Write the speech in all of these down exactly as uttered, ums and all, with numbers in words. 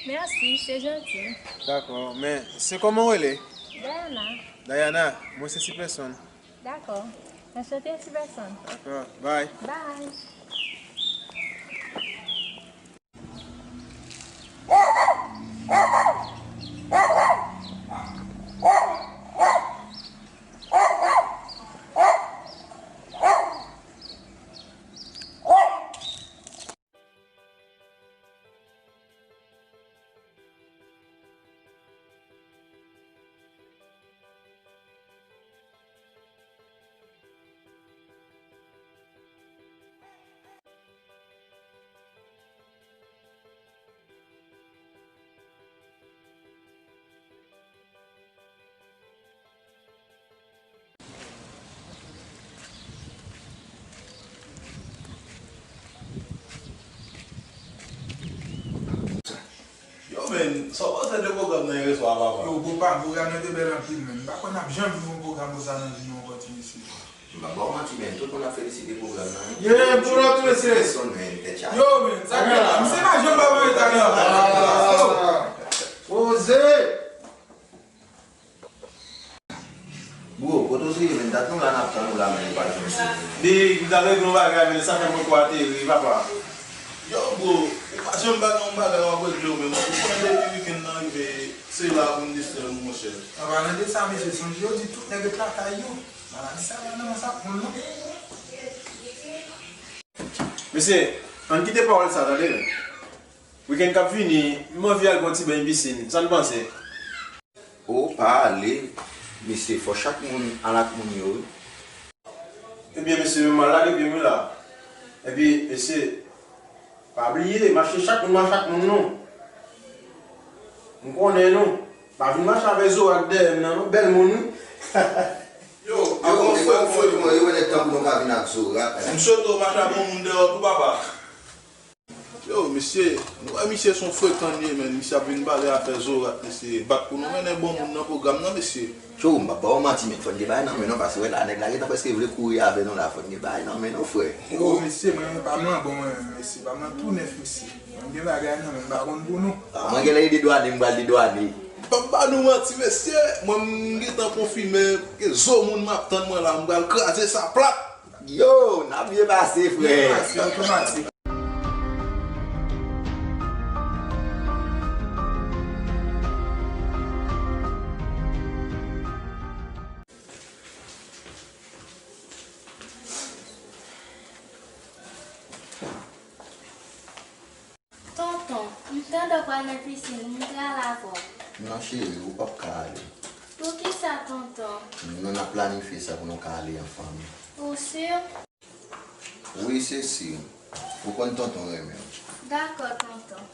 Mèsi, se janti. Dakò, men se kòman w rele? Dayana. Dayana, mwen se Sipeson. Dakò. Anchante, Sipeson. Dakò, bye. Bye. Yo, men, sa w panse de pwogram nan yè swa, papa? Yo, gwo pa, pwogram nan te bèl anpil, men m pa kwè n ap janm viv yon pwogram konsa nan vi nou ankò, ti mesye. M pa ba w manti, men tout moun ap felisite pwogram nan, wi. Ye, pull up, mesye. Pèsonn, men, tèt chaje. Yo, men, sa k gen la? Misye pa janm ba mwen eta nan. Poze! Bro, kote w sou ye, men? Dat nou la n ap tann ou la, men ou pa janm sou ye. Big, m t ap regle yon bagay, men sa fè m poko ateri, papa. Yo, bro, ou pa janm ba nan yon bagay w ap regle w menm. Ou konnen depi wikenn nan rive, se la pou n distrè nou, monchè. An palan de sa, mesye, sonje yo di tout nèg ret lakay yo. Maladi sa pa nan sa moun non. Mesye, ann kite pawòl sa, tande. Wikenn k ap vini, m anvi al pran ti beny pisin. Sa n panse? O, pa ale. Mesye, fò chak moun al ak moun yo, wi. Ebyen, mesye, m al lage pye m wi la. Epi, mesye, pa bliye, mache chak moun, mache ak moun nou. M konnen nou. Pa vin mache avè Zorat dèyè m nan, non, bèl moun, wi. Yo, yo, avan e pa yon foli, mwen, yo, nèg tankou nou ka vin ak Zorat. M swete w mache ak yon moun dèyè w tou, papa. Yo, mesye, nou wè misye se yon frekan li ye, men. Misye ap vin pale afè Zorat, mesye. Bat pou nou mennen bon moun nan pwogram nan, mesye. Tchou, m p ap ba w manti, men fò n gen bagay nan men nou, paske wè la, nèg la gentan prèske vle kouri avè nou la, fò n gen bagay nan men nou, frè. Yo, mesye, mwen, pa m lan bon, mwen, mesye, pa m lan tou nèf, mesye. Mwen gen bagay nan men m, m pa konn pou nou. A, mwen genlè e dedwane, m pral dedwane. M p ap ba nou manti, mesye, mwen, m gentan konfime, ke zo moun m ap tann mwen la, m pral kraze sa plat. Yo, n ap byen pase, frè. Byen pase, otomatik. Tonton, m tande w pral nan pisin, m pral avè w. Non, cheri, ou p ap ka ale. Poukisa, tonton? Non, n ap planifye sa pou nou ka ale an fanmi. Ou si? Wi, se si. Ou konn tonton renmen w. Dakò, tonton.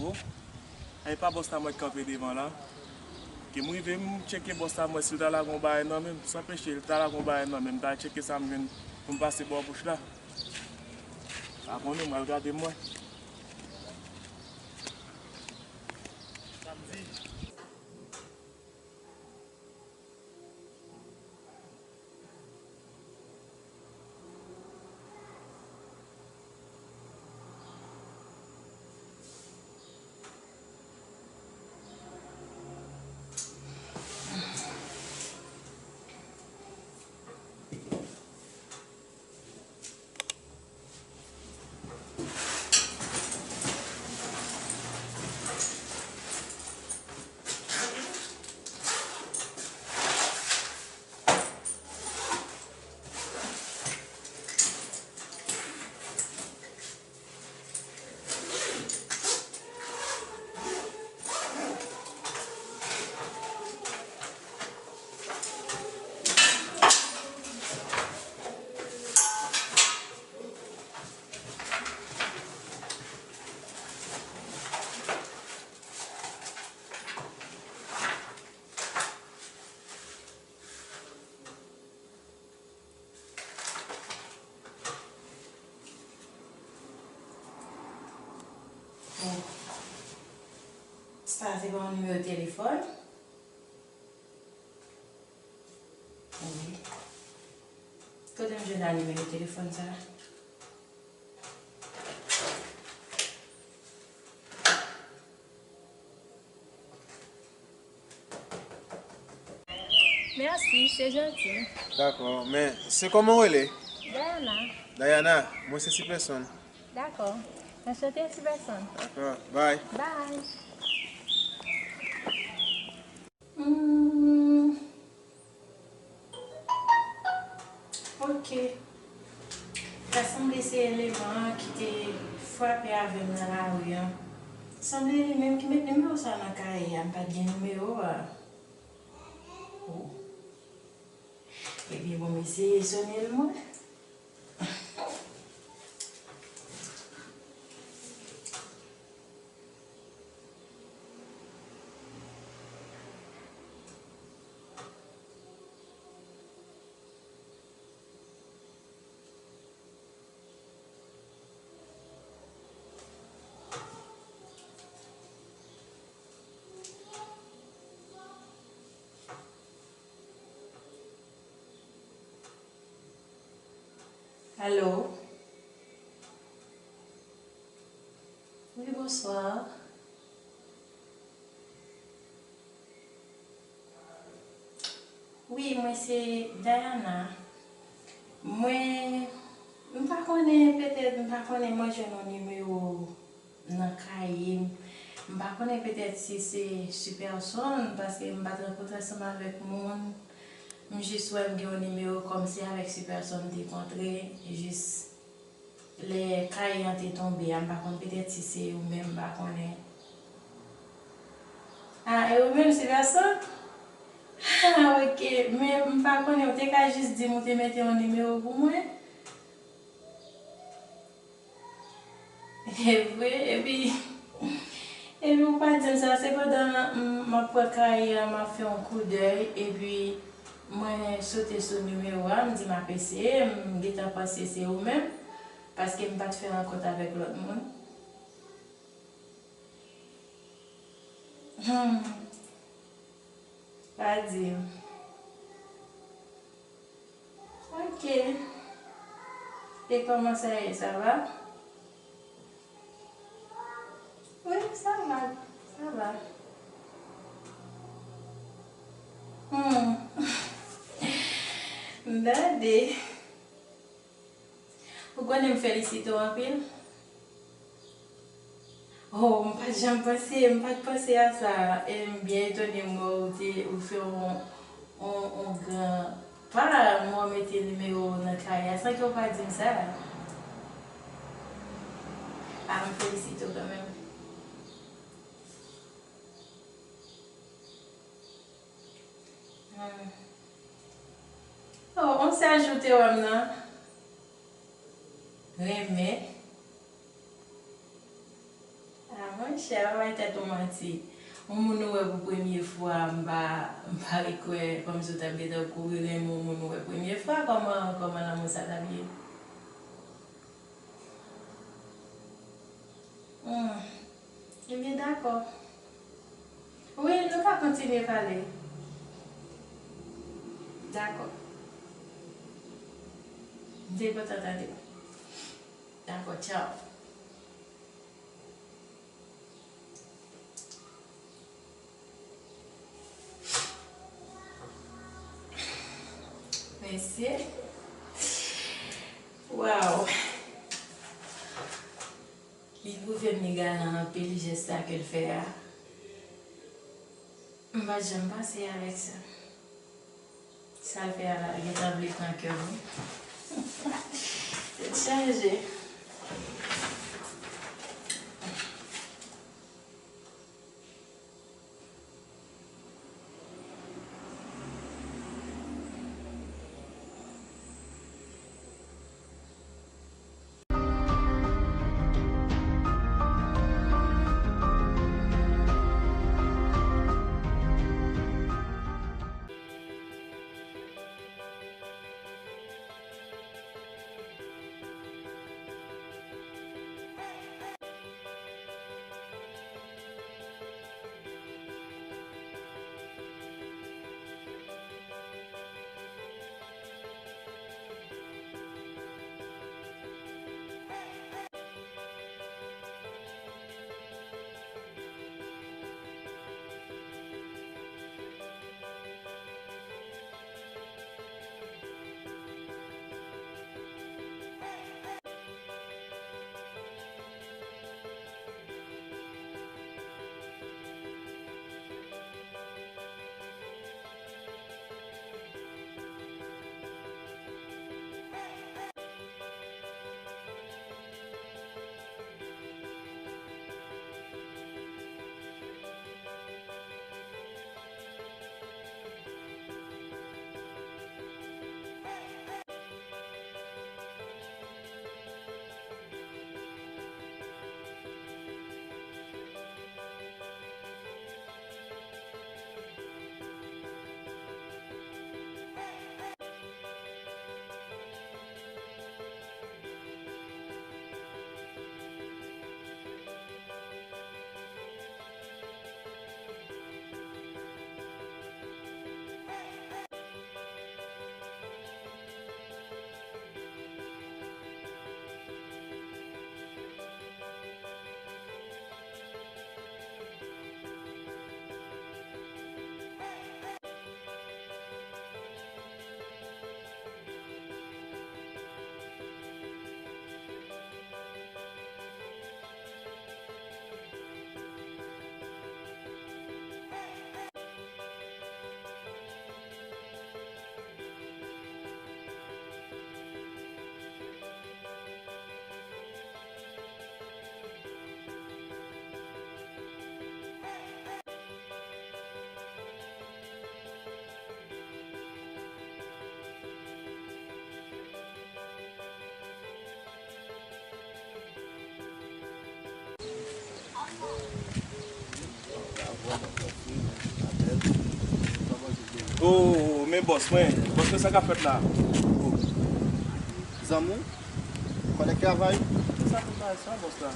O, e pa bòs la mwen k kanpe devan la. Ke m rive, m tcheke bòs la, m wè si l ta lage yon bagay nan men m. San peche, l ta lage yon bagay nan men m, m ta tcheke sa m jwenn pou m pase bò bouch la. Pa konnen, m al gade m wè. Samdi. Sa se pa yon nimewo telefòn? Wi. Kote m jwenn la nimewo telefòn sa? Mèsi, se janti. Dakò, men se kòman w rele? Dayana. Dayana, mwen se Sipeson. Dakò. Anchante, Sipeson. Dakò, bye. Bye. Hmm. Ok. Ta sanble se eleman an ki te frape avè m nan lari an. Sanble li menm ki met nimewo sa nan kaye a. M pa t gen nimewo a. Oh. Ebyen, bon, m eseye sone l mwen. Alo? Wi, bonswa. Wi, mwen se Dayana. Mwen, m pa konnen, petèt, m pa konnen mwen jwenn yon nimewo nan kaye m. M pa konnen, petèt si se Sipeson, paske m pa t rankontre ansanm avèk moun. M jis wè m gen yon nimewo kòmsi avèk Sipeson m te kontre, jis lè kaye an te tonbe a, m pa konn, petèt si se ou menm, m pa konnen. Ah, e ou menm, Sipeson? Ah, ok, men m pa konnen, ou te ka jis di m ou te mete yon nimewo pou mwen. E vre, epi, epi ou pa di m sa, sepandan m, m ap pran kaye a, m ap fè yon koudèy, epi mwen sote sou nimewo a, m di m ap eseye, m gentan panse se ou menm, paske m pa t fè rankont avèk lòt moun. Hmm. Pa di m. Ok. E kòman sa ye, sa va? Wi, sa va, sa va. Hmm. M tande. Ou konnen m felisite w anpil. Oh, m pa t janm panse, m pa t panse a sa. E m byen etone m wè w te, ou fè yon, yon, yon gran pa, m wè w mete nimewo w nan kaye a, san ke w pa di m sa. Ah, m felisite w kanmenm. Hmm. Oh, on sèl jou te wè m nan. Renmen. Ah, monchè, pa bay tèt ou manti. Yon moun ou wè pou premye fwa, m pa, m pa rikwè kòmsi w t ap gentan kouri renmen yon moun ou wè premye fwa. Kòman, kòman lanmou sa t ap ye? Hmm. Ebyen, dakò. Wi, nou ka kontinye pale. Dakò. M te kontan tande w. Dakò, tchaw. Mesye. Waw. Li pwouve m li galan anpil, jès sa ke l fè a. M pa t janm panse avèk sa. Sa l fè a la gentan vle pran kè m wi. Tèt chaje. Oh, men bòs mwen, bòs mwen, sa k ap fèt la? Zanmi w? Kòlèg travay? Sa pou bagay sa, bòs la?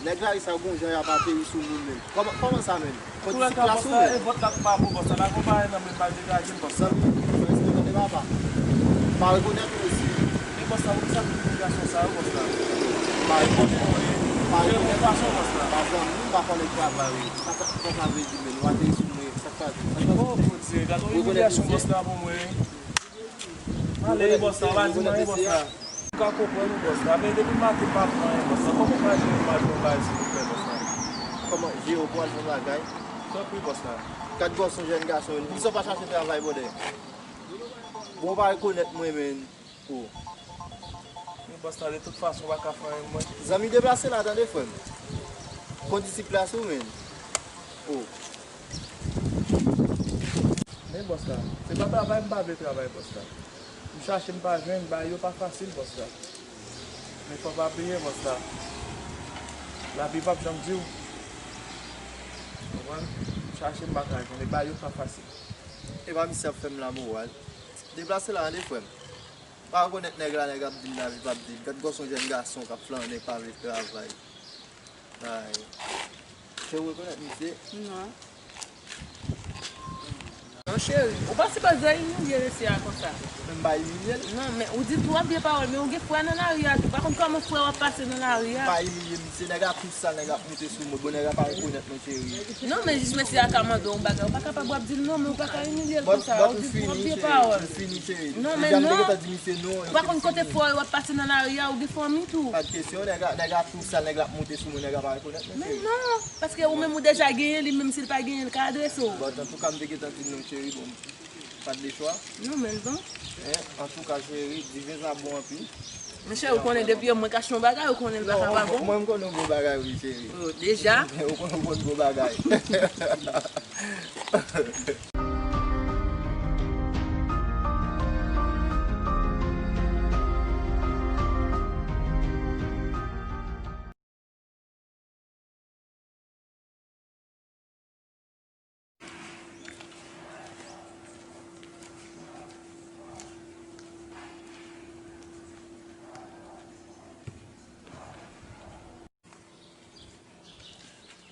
Nèg la, sa gon jan y ap ateri sou moun menm. Kòman, kòman sa menm? Kòlèg la, bòs la, e vòt la k pa bon, bòs la. Pa gon bagay nan men, pa degaje m, bòs la. Zanmi, fè respè tande papa. M pa rekonèt ou osi. Men bòs la, poukisa tout imilyasyon sa yo, bòs la? M pa rekonèt ou. M pa rekonèt ou. Bòs la. Pa zanmi, m pa kòlèg travay. Sa, sa, sa, sa vle di menm? Ou ateri sou mwen, sa k pase? Sa k pase? Oh, Bondye, gade yon imilyasyon bòs la pou mwen. Ale, bòs la, pa di m anyen, bòs la. M ka konprann ou, bòs la, men depi maten m pa pran anyen, bòs la. Kòman w ka jere m al fè yon bagay, silvouplè, bòs la? Kòman, jere w pou al fè yon bagay? Tanpri, bòs la. Gad gòson jèn gason, li sa w pa chache travay, bòdè. Bon, w pa rekonèt mwen, menn. Oh. Men bòs la, de tout fason, w pa ka fè anyen, mwen. Zanmi, deplase la, tande, frè m. Kondisip plas ou, menn. Oh. Men bòs la, se pa travay m pa vle travay, bòs la. M chache, m pa jwenn, bagay yo pa fasil, bòs la. Men fò w pa bliye, bòs la. Lavi p ap janm di w. Konprann? M chache, m pa ka jwenn, e bagay yo pa fasil. E pa misye ap fè m lamoral. Deplase la, tande, frè m. Pa rekonèt nèg la, nèg ap di m lavi p ap di m. Gad gòson jèn gason k ap flannen, k pa vle travay. Ay. Cheri, ou rekonèt misye? Non. Non, cheri, ou pa sipoze imilye mesye a konsa. Men m pa imilye l. Non, men ou di twòp vye pawòl, men ou gen frè nan lari a tou. Pa konn kòman frè w ap pase nan lari a. M pa imilye misye, nèg la tou sal, nèg la ap moute sou mwen. Bon, nèg la pa rekonèt mwen, cheri. Non, men jis mesye a ka mande w yon bagay, ou pa kapab w ap di l non, men ou pa ka imilye l konsa. Ou di twòp vye pawòl. M fini, cheri. Non, men non. Ou pa konn kote frè w ap pase nan lari a, ou gen fanmi tou. Pa t kesyon, nèg la, nèg la tou sal, nèg la ap moute sou mwen, nèg la pa rekonèt mwen, cheri. Men non, paske ou menm ou deja genyen, li menm si l pa genyen, l ka adrese w. Bon, antouka, m te gentan di l non, cheri, bon, pa t de chwa. Non, men non. Antouka, cheri, diven sa bon anpil. Men cheri, ou konnen depi yè mwen kache yon bagay, ou konnen l pa ka pa bon. Non, mwen, m konnen yon bon bagay, wi, cheri. Oh, deja? Ou konnen yon bon bagay.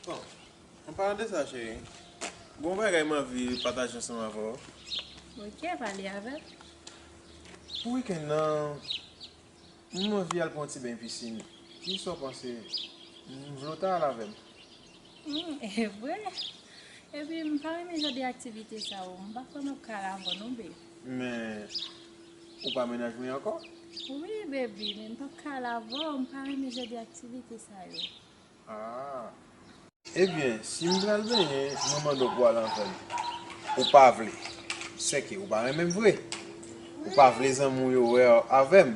Bon, an palan de sa, cheri, gen yon bagay m anvi pataje ansanm avè w. Ok, pale avè m. Pou wikenn nan, m anvi al pran yon ti beny pisin. Kisa w panse? M vle w ta al avè m. Hmm, e vre? Epi, m pa renmen jan de aktivite sa yo. M pa kwè m ap ka al avè w non, babe. Men, ou pa mennaj mwen ankò? Wi, baby, men m p ap ka al avè w. M pa renmen jan de aktivite sa yo. Ah. Ebyen, si m pral benyen, mwen mande w pou w al avè m. Ou pa vle. Sèke ou pa renmen m vre. Ou pa vle zanmi w yo wè avè m.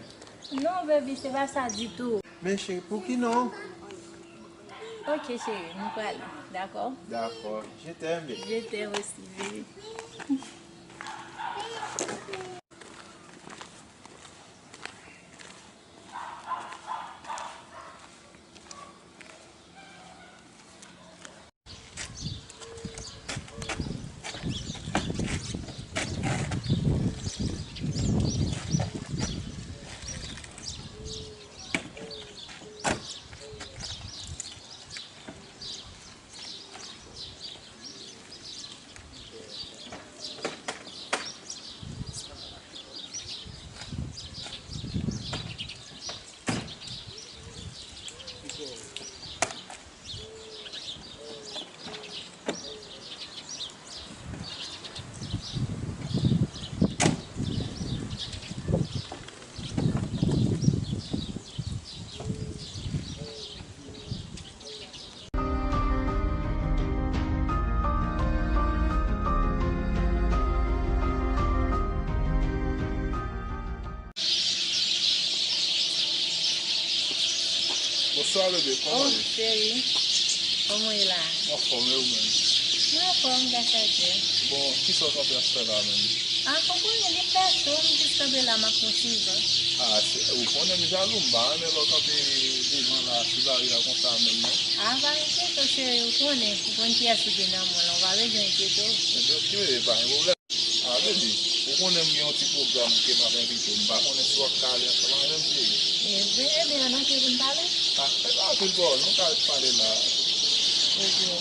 Non, baby, se pa sa ditou. Men cheri, pouki non? Ok, cheri, nou prale. Dakò? Dakò. Je t'aime, baby. Je t'aime aussi, baby. Bonswa, bebe. Kòman w ye? Oh, cheri. Kòman w ye la? M anfòm, e ou menm? M anfòm, gras a Dye. Bon, kisa w kanpe ap fè la menm? A, konprann, li pèsonn, m jis kanpe la, m ap pran sivan. A, se, ou konnen m jalou, m pa renmen lè w kanpe devan la, sou lari a konsa menm, non. A, pa enkyete w, cheri, ou konnen, ou konn kiyès ou gen nan men w lan, ou pa bezwen enkyete w. Ebyen, ok, pa gen pwoblèm. A, baby, ou konnen m gen yon ti pwogram ke m ap envite w, m pa konnen si w ap ka ale ansanm avè m, cheri. Ebyen, ebyen, ann antre pou n pale. A, e pa anpil pawòl, nou ka ret pale la. Ebyen,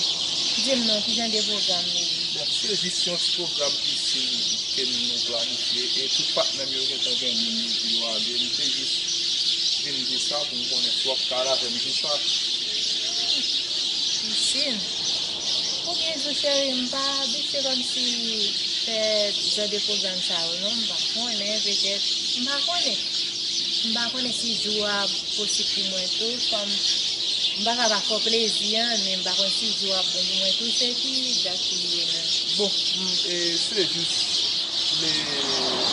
di m non, ki jan de pwogram li ye? Bon, se jis yon ti pwogram pisin ke nou planifye e tout patnè m yo gentan gen moun yo di yo ale. M te jis vin di w sa pou m konnen si w ap ka al avè m jou sa. Pisin? Ou gen jou, cheri, m pa abitye kòmsi fè jan de pwogram sa yo, non. M pa konnen, petèt. M pa konnen. M pa konnen si jou a posib pou mwen tou, kòm m pa ka pa fè w plezi an, men m pa konn si jou a bon pou mwen tou, se ki dat ki ye menm? Bon, m, e, se jis le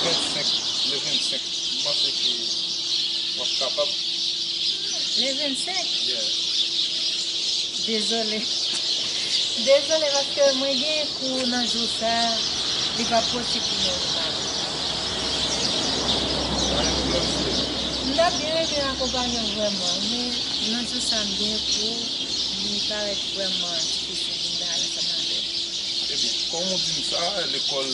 vennsenk, le vennsenk, m panse ke w ap kapab. Le vennsenk? Yeah. Dezole. Dezole, paske mwen gen kou nan jou sa, li p ap posib pou mwen vin la. M t ap byen renmen akonpanye w vrèman, men nan jou sa m gen kou, li parèt vrèman difisil pou m ta al ansanm avè w. Ebyen, kòm ou di m sa, lekòl,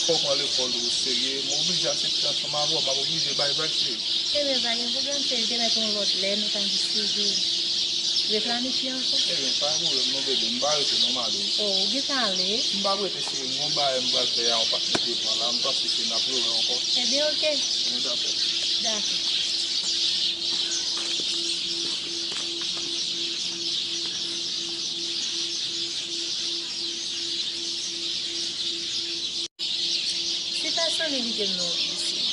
fò w pran lekòl ou oserye, m oblije aksepte ansanm avè w, m ap oblije bay vag, cheri. Ebyen, pa gen pwoblèm, cheri, te mèt yon lòt lè, nou ka jis toujou replanifye ankò. Ebyen, pa gen pwoblèm non, bebe, m pa rete non, m ale. O, ou gentan ale? M p ap rete, cheri, m gon bagay m pral fè a, yon patnè te pran la, m panse se n ap rewè ankò. Ebyen, oke. Ebyen, dakò. Dakò. Sipèsonn envite m nan yon pisin.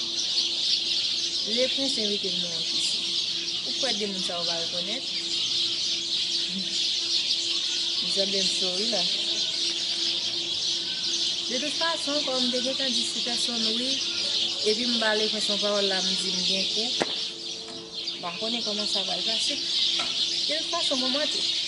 Lepwens envite m nan yon pisin. Ou kwè de moun sa yo pa rekonèt? M sanble m cho wi la. De tout fason, kòm m te gentan di Sipèsonn wi, epi m ba Lepwens yon pawòl la, m di m gen kou. M pa konnen kòman sa pral pase. De tout fason, mwen manti.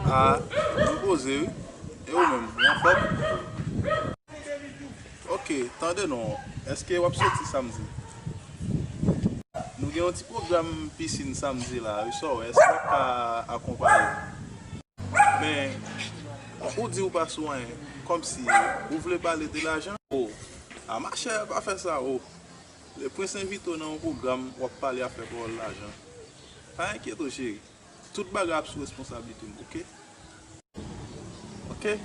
A, nou poze wi. E ou menm, ou anfòm? Ok, tande non, èske w ap soti samdi? Nou gen yon ti pwogram pisin samdi la wi, sa w wè, èske w ap ka akonpaye m? Men, ou di ou pa sou anyen, kòmsi ou vle pale de lajan? O, a machè, pa fè sa, o. Lepwens envite w nan yon pwogram, w ap pale afè pawòl lajan. Pa enkyete w, cheri. Tout bagay ap sou responsablite m, oke? Oke?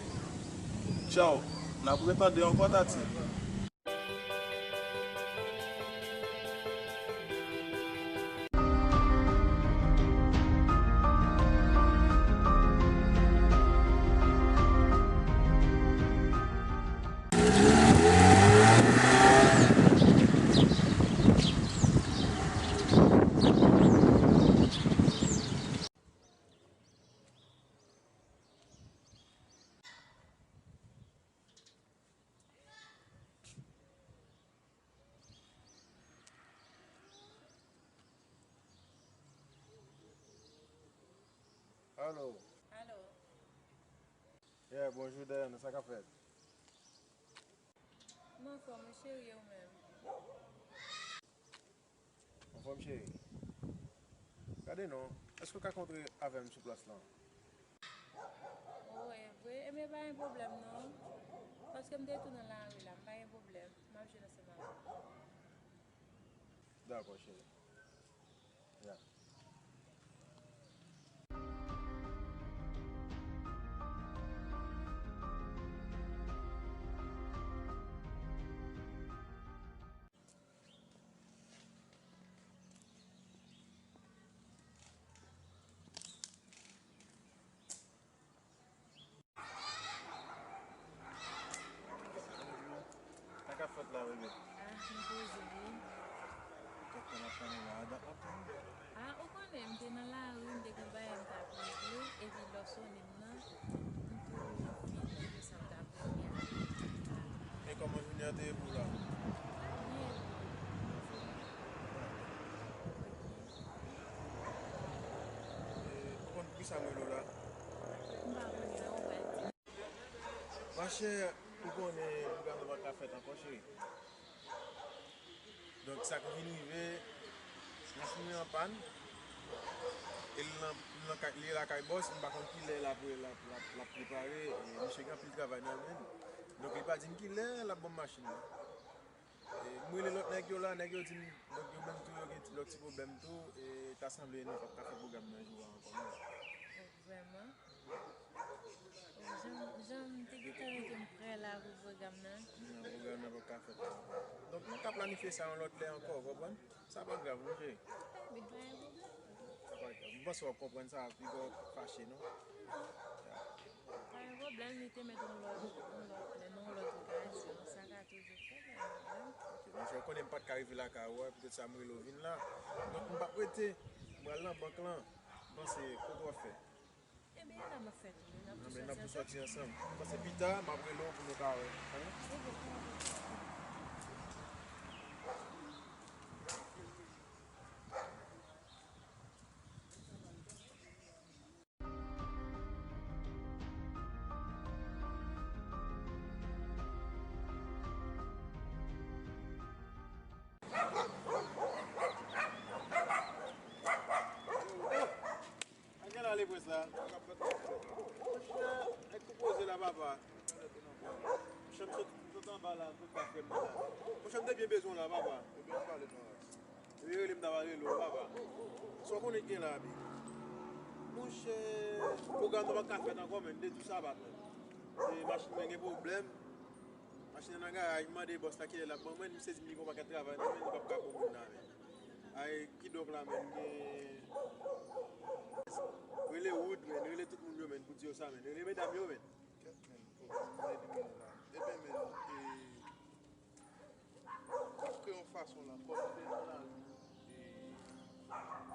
Tchaw. N ap retande ankò, Tati. Alo. Alo. Yeah, bonjou, Dayana, sa k ap fèt? M anfòm wi, cheri, e ou menm? Anfòm, cheri. Gade non, èske w ka kontre avè m sou plas lan? O, e vre? Ebyen, pa gen pwoblèm non. Paske m te tou nan lari la, m pa gen pwoblèm. M ap jwenn ansanm avè w. Dakò, cheri. Ya. Sa k ap fèt la, bebe? Ah, m poze wi. Kèk tan ap tann ou la, a dat w ap tann? A, A, ou konnen, m te nan lari, m te gen bagay m t ap regle, epi lè w sone m nan, m tou fin regle sa m t ap regle a. E kòman jounen an te ye pou w la? Byen. E, ou konn poukisa m rele w la? M pa konnen, non, ou pral di m. Monchè, ou konnen pwogram nan pa t ka fèt ankò, cheri. Donk, sa k vin rive, machin mwen anpàn, e l nan, l nan kay, li lakay bòs, m pa konn kilè l ap, l ap, l ap, l ap prepare, e misye gen anpil travay nan men l. Donk, li pa di m kilè l ap ban m machin nan. E m rele lòt nèg yo la, nèg yo di m, donk yo menm tou, yo gen ti, lòt ti pwoblèm tou, e ta sanble nou p ap ka fè pwogram nan jou a ankò, non. Oh, vrèman? Oh, jan, jan m te gentan mete m prè la pou pwogram nan. Non, pwogram nan p ap ka fèt ankò. Donk, nou ka planifye sa yon lòt lè ankò, w konprann? Sa pa grav, non, cheri. Ebyen, pa gen pwoblèm. Sa pa grav. M panse w ap konprann sa, piga w fache, non? Ya. Pa gen pwoblèm, li te mèt yon lòt, yon lòt lè, nan yon lòt okazyon. Sa ka toujou fèt, pa gen pwoblèm. Ok, monchè, ou konnen m pa t ka rive lakay ou a, poutèt sa m rele w vin la. Donk, m p ap rete, m pral nan bank lan. M panse, kote w ap fè? Ebyen, e la m ap fè tou, e n ap tou sòti ansanm. Anben, n ap tou sòti ansanm. M panse pita, m ap rele w pou nou ka wè. Ebyen, pa gen pwoblèm. Ann gen la, Leprens la. Monchè, nèg tou poze la, papa. Monchè, m sot, m sot anba la, tout pa frè m la. Monchè, m te byen bezwen w la, papa. Ebyen, pale non. Epi rele m ta pale lo papa. Sa w konnen k gen la, Abi? Monchè, pwogram nan pa ka fèt ankò, menn, de jou sabat, menn. E machin mwen gen pwoblèm. Machin nan nan garaj, m mande bòs la kilè l ap ban mwen, misye di m li gen yon pakèt travay nan men l, li p ap ka ban moun nan, menn. Ay, kidonk la, menn, gen, rele Wood, menn, rele tout moun yo, menn, pou di yo sa, menn. Rele medam yo, menn. Kèt, menn, pwoblèm nan elimine la. Ebyen, menn, e, m ap kreye yon fason la, kòm m te nan lari, e,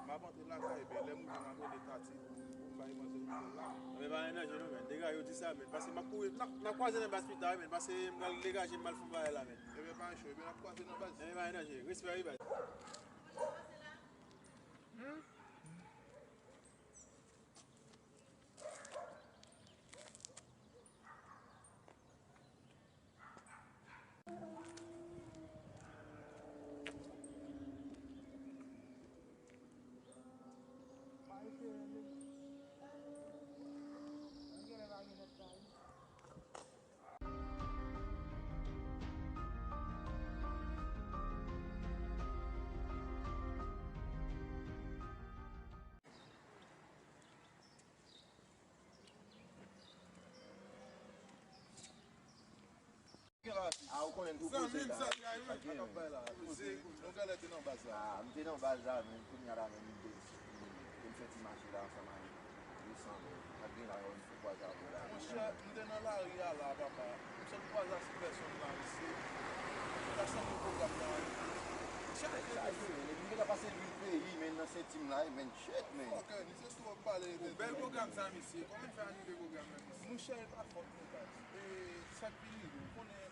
m ap antre lakay, ebyen, lè m rive, m ap rele Tati pou, pou m bay manzè nimewo l la. Ebyen, pa gen danje non, menn. Degaje w di sa, menn. Pase m ap kouri, n ap, n ap kwaze nan baz pita, wi, menn. Pase m pral degaje, m al fè yon bagay la, menn. Ebyen, pa gen cho, ebyen, n ap kwaze nan baz. Ebyen, pa gen danje. Respè, wi, baz. A, ou konnen tou koze la. Sa k ap bay la. Koze, nou genlè te nan baz la. A, m te nan baz la, men kounye a la, men m te, m te fè ti mache la ansanm avèk Louis André. Sa k gen la, yo, m te kwaze avè w la. Monchè, m te nan lari a la, papa. M sot kwaze a Silvèsonn la, mesye. M ta sanble pwogram la. Chaje, mesye. Epi m te ka pase lwil peyi, men nan senti m la, men shit, men. Ok, misye twò pale. Bèl pwogram sa, mesye. Kòman n fè anile pwogram nan, mesye? Monchè, e pa fòt nou, baz. E sa k pi rive, ou konnen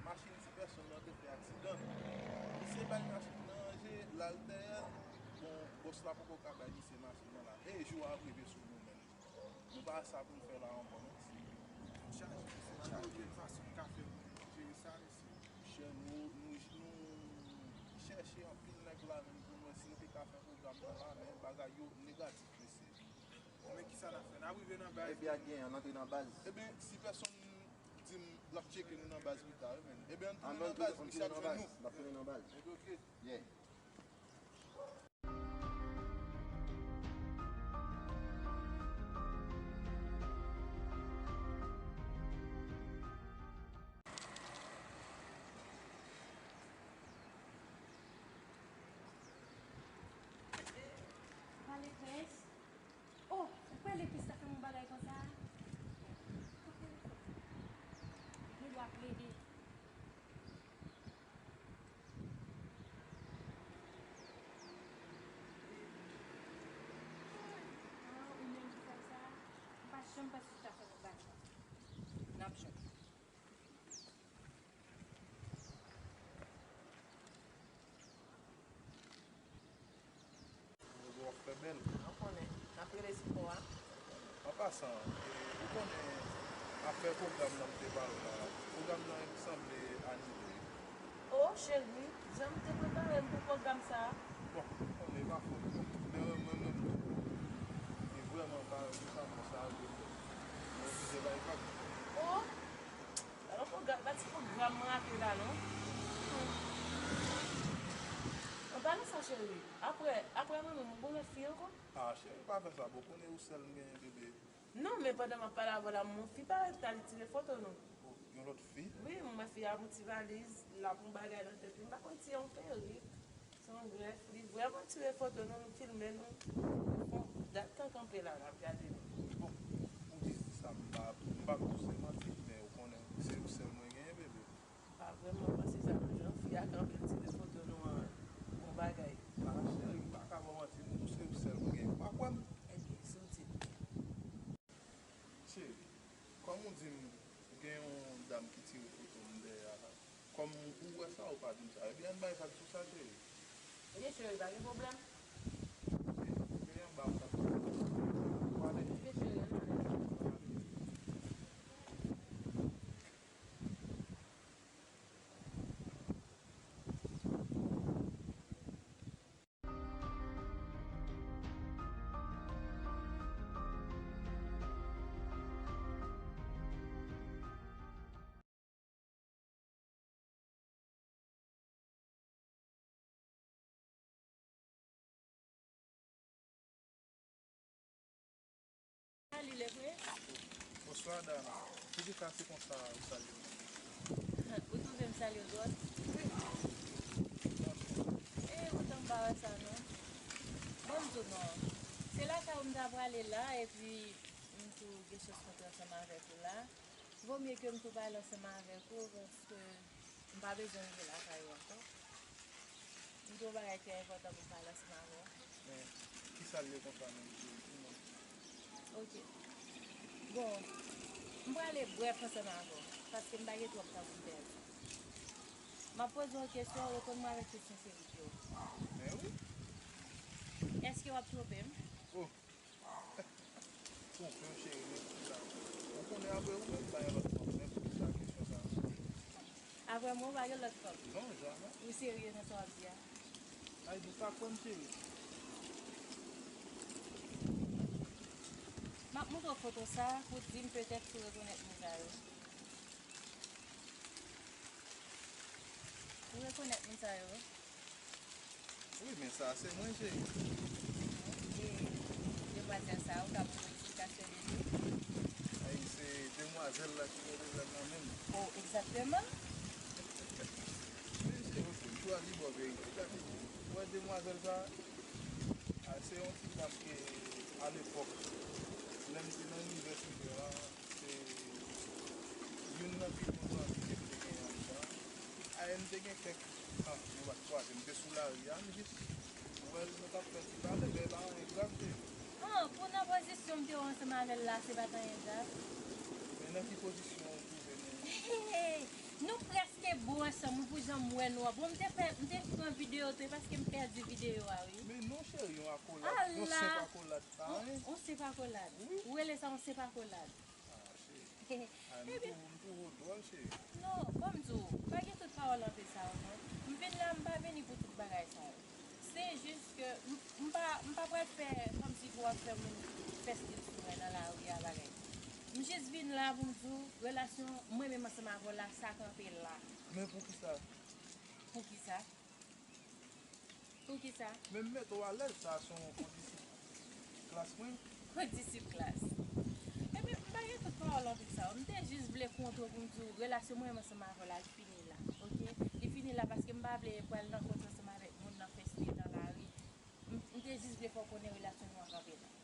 machin ti pèsonn nan te fè aksidan. Misye bay machin nan ranje, l al dèyè l. Bon, bòs la poko ka bay misye machin nan la. E jou a ap rive sou nou menm. Nou pa sa pou n fè la ankò, non. Chaje, mesye, n ap gade yon fason n ka fè pou jere sa, mesye. Monchè, nou, nou, nou chèche anpil nèg la menm pou n wè si nou te ka fè pwogram nan la, men bagay yo negatif, mesye. Men kisa n ap fè? N ap rive nan baz. Epi a gen, ann antre nan baz. Ebyen, si pèsonn di m l ap tcheke nou nan baz pita, wi, men. Ebyen, ann tounen nan baz, misye ap jwenn nou. N ap tounen nan baz. Ebyen, ok. Yeah. Pale, Prince. Oh, ou kwè Lepis ta fè m yon bagay konsa? Ou gen dwa plede. Janm pase sa fè nan bagay. N ap jwenn. Ou wè w ap fè bèl. An konnen. N ap rele sipò a. An pasan, e, ou konnen afè pwogram nan m te pale w la, pwogram nan sanble anile. O, cheri, jan m te prepare m pou pwogram sa a. Bon, ou konnen, e pa fòt mwen. Men mwen menm tou, e vrèman pa yon sa bon sa a, mwen oblije bay vag. O, alò pwogram, pa ti pwogram m rate la non. An palan sa, cheri, apre, apre mwen menm, ou gon lòt fi ankò? A, cheri, pa fè sa, bon, konnen ou sèl m genyen, bebe. Non, men pandan m ap pale avè w la, m wè yon fi parèt ta li tire foto nou. O, yon lòt fi? Wi, m wè fi a ak yon ti valiz, l ap yon bagay nan tèt li, m pa konn si se yon perik, se yon grèf, li vrèman tire foto nou, li filme nou. Bon, dat tan kanpe la, l ap gade nou. Bon, ou di sa, m pa, m p ap di w se manti, men ou konnen, se ou sèl mwen genyen, bebe. Pa vrèman panse sa non, jan fi a kanpe l tire foto nou an, bon bagay. A, cheri, m pa ka ba w manti, m di w se ou sèl mwen genyen. Ou pa kwè m? Ebyen, si w di m. Cheri, kòm ou di m, ou gen yon dam ki tire foto m dèyè a la. Kòm ou wè sa, ou pa di m sa. Ebyen, ann bay vag sou sa, cheri. Ebyen, cheri, pa gen pwoblèm. Ebyen, anba m t ap pale. Ebyen, cheri, ann ale. Li leve. Bonswa, Dana. Poukisa se konsa ou salye mwen? Ou twouve m salye w dwòl? Wi. E, ou tann pa wè sa, non? Ban m di w non. Se lakay ou m ta prale la, epi m tou gen chans kontre ansanm avèk ou la. Vomye ke m tou pale ansanm avèk ou, paske m pa bezwen rive lakay ou ankò. M gen yon bagay ki enpòtan pou m pale ansanm avè w. Men, kisa l ye konsa menm, cheri? Di mwen. Oke. Bon, m prale brèf ansanm avè w, paske m pa gen twòp tan pou m pèdi. M ap poze w kesyon, reponn mwen avèk kesyon serye yo. Men wi. Èske w ap twonpe m? Oh. Twonpe w, cheri, men poukisa? Ou konnen apre ou menm, pa gen lòt fanm, men poukisa kesyon sa a? Apre mwen, ou pa gen lòt fanm? Non, jamè. Ou serye nan sa w ap di a? Ay, di w pa kwè m, cheri. M ap montre w foto sa a pou w di m petèt si w rekonèt moun sa yo. Ou rekonèt moun sa yo? Wi, men sa a se mwen, cheri. E demwazèl sa a, ou ka ban mwen eksplikasyon de li? Ay, se demwazèl la ki gen pwoblèm nan menm. Oh, egzakteman. Men, cheri, oke, m chwazi ba w verite. Gade, ou wè demwazèl sa a? A, se yon ti dam ke, alepòk, lè m te nan inivèsite a, se youn nan pi bon zanmi ke m te genyen anndan. A, e m te gen kèk tan nou pa t kwaze. M te sou lari a, m jis wè l, nou t ap fè ti pale, men pa anyen grav, cheri. Ah, pou nan pozisyon m te wè w ansanm avè l la, se pa t anyen grav? Men nan ki pozisyon ou twouve nou? Hey, nou prèske bo ansanm, wi, pou jan m wè nou an. Bon, m te fè, m te pran videyo tou, paske m pèdi videyo a, wi. Men non, cheri, yon akolad, yon senp akolad, pa anyen. On, on senp akolad. Wi. Ou rele sa on senp akolad? Ah, cheri. Ah, m twouve, m twouve w dwòl, cheri. Non, ban m di w, pa gen tout pawòl anpe sa yo, non. M vin la, m pa vini pou tout bagay sa yo. Se jis ke m, m pa, m pa pral fè kòmsi pou w ap fè moun fè stil sou mwen nan lari a, bagay. M jis vin la pou m di w, relasyon mwen menm ansanm avè w la, sa kanpe la. Men poukisa? Poukisa? Poukisa? Men m mete w alèz, sa se yon kondisip klas mwen. Kondisip klas. Ebyen, m pa gen tout pawòl anpil sa yo. M te jis vle kontre w pou m di w, relasyon mwen menm ansanm avè w la, li fini la, oke? Li fini la paske m pa vle pral nan kont ansanm avèk moun nan fè stil nan lari. M, m te jis vle fè w konnen relasyon nou an kanpe la.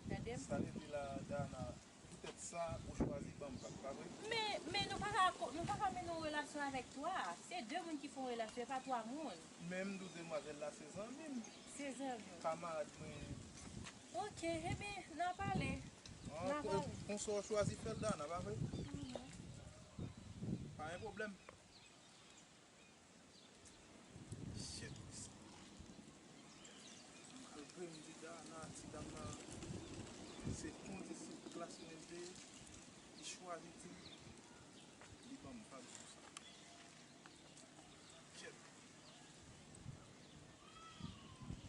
Tande m? Sa vle di la, Dana, poutèt sa, ou chwazi ban m vag, pa vre? Men, men nou pa ka ko-, nou pa ka mennen yon relasyon avèk twa. Se de moun ki fè yon relasyon, e pa twa moun. Men m di w demwazèl la se zanmi m. Se zanmi w. Kamarad mwen. Oke, ebyen, n a pale. Ah, konsa w chwazi fè l, Dana, pa vre? Pa gen pwoblèm. Shit. Malgre m di Dana, ti dam nan, se kondisip klas mwen l te ye, li chwazi di m, li ban m vag konsa. Shit.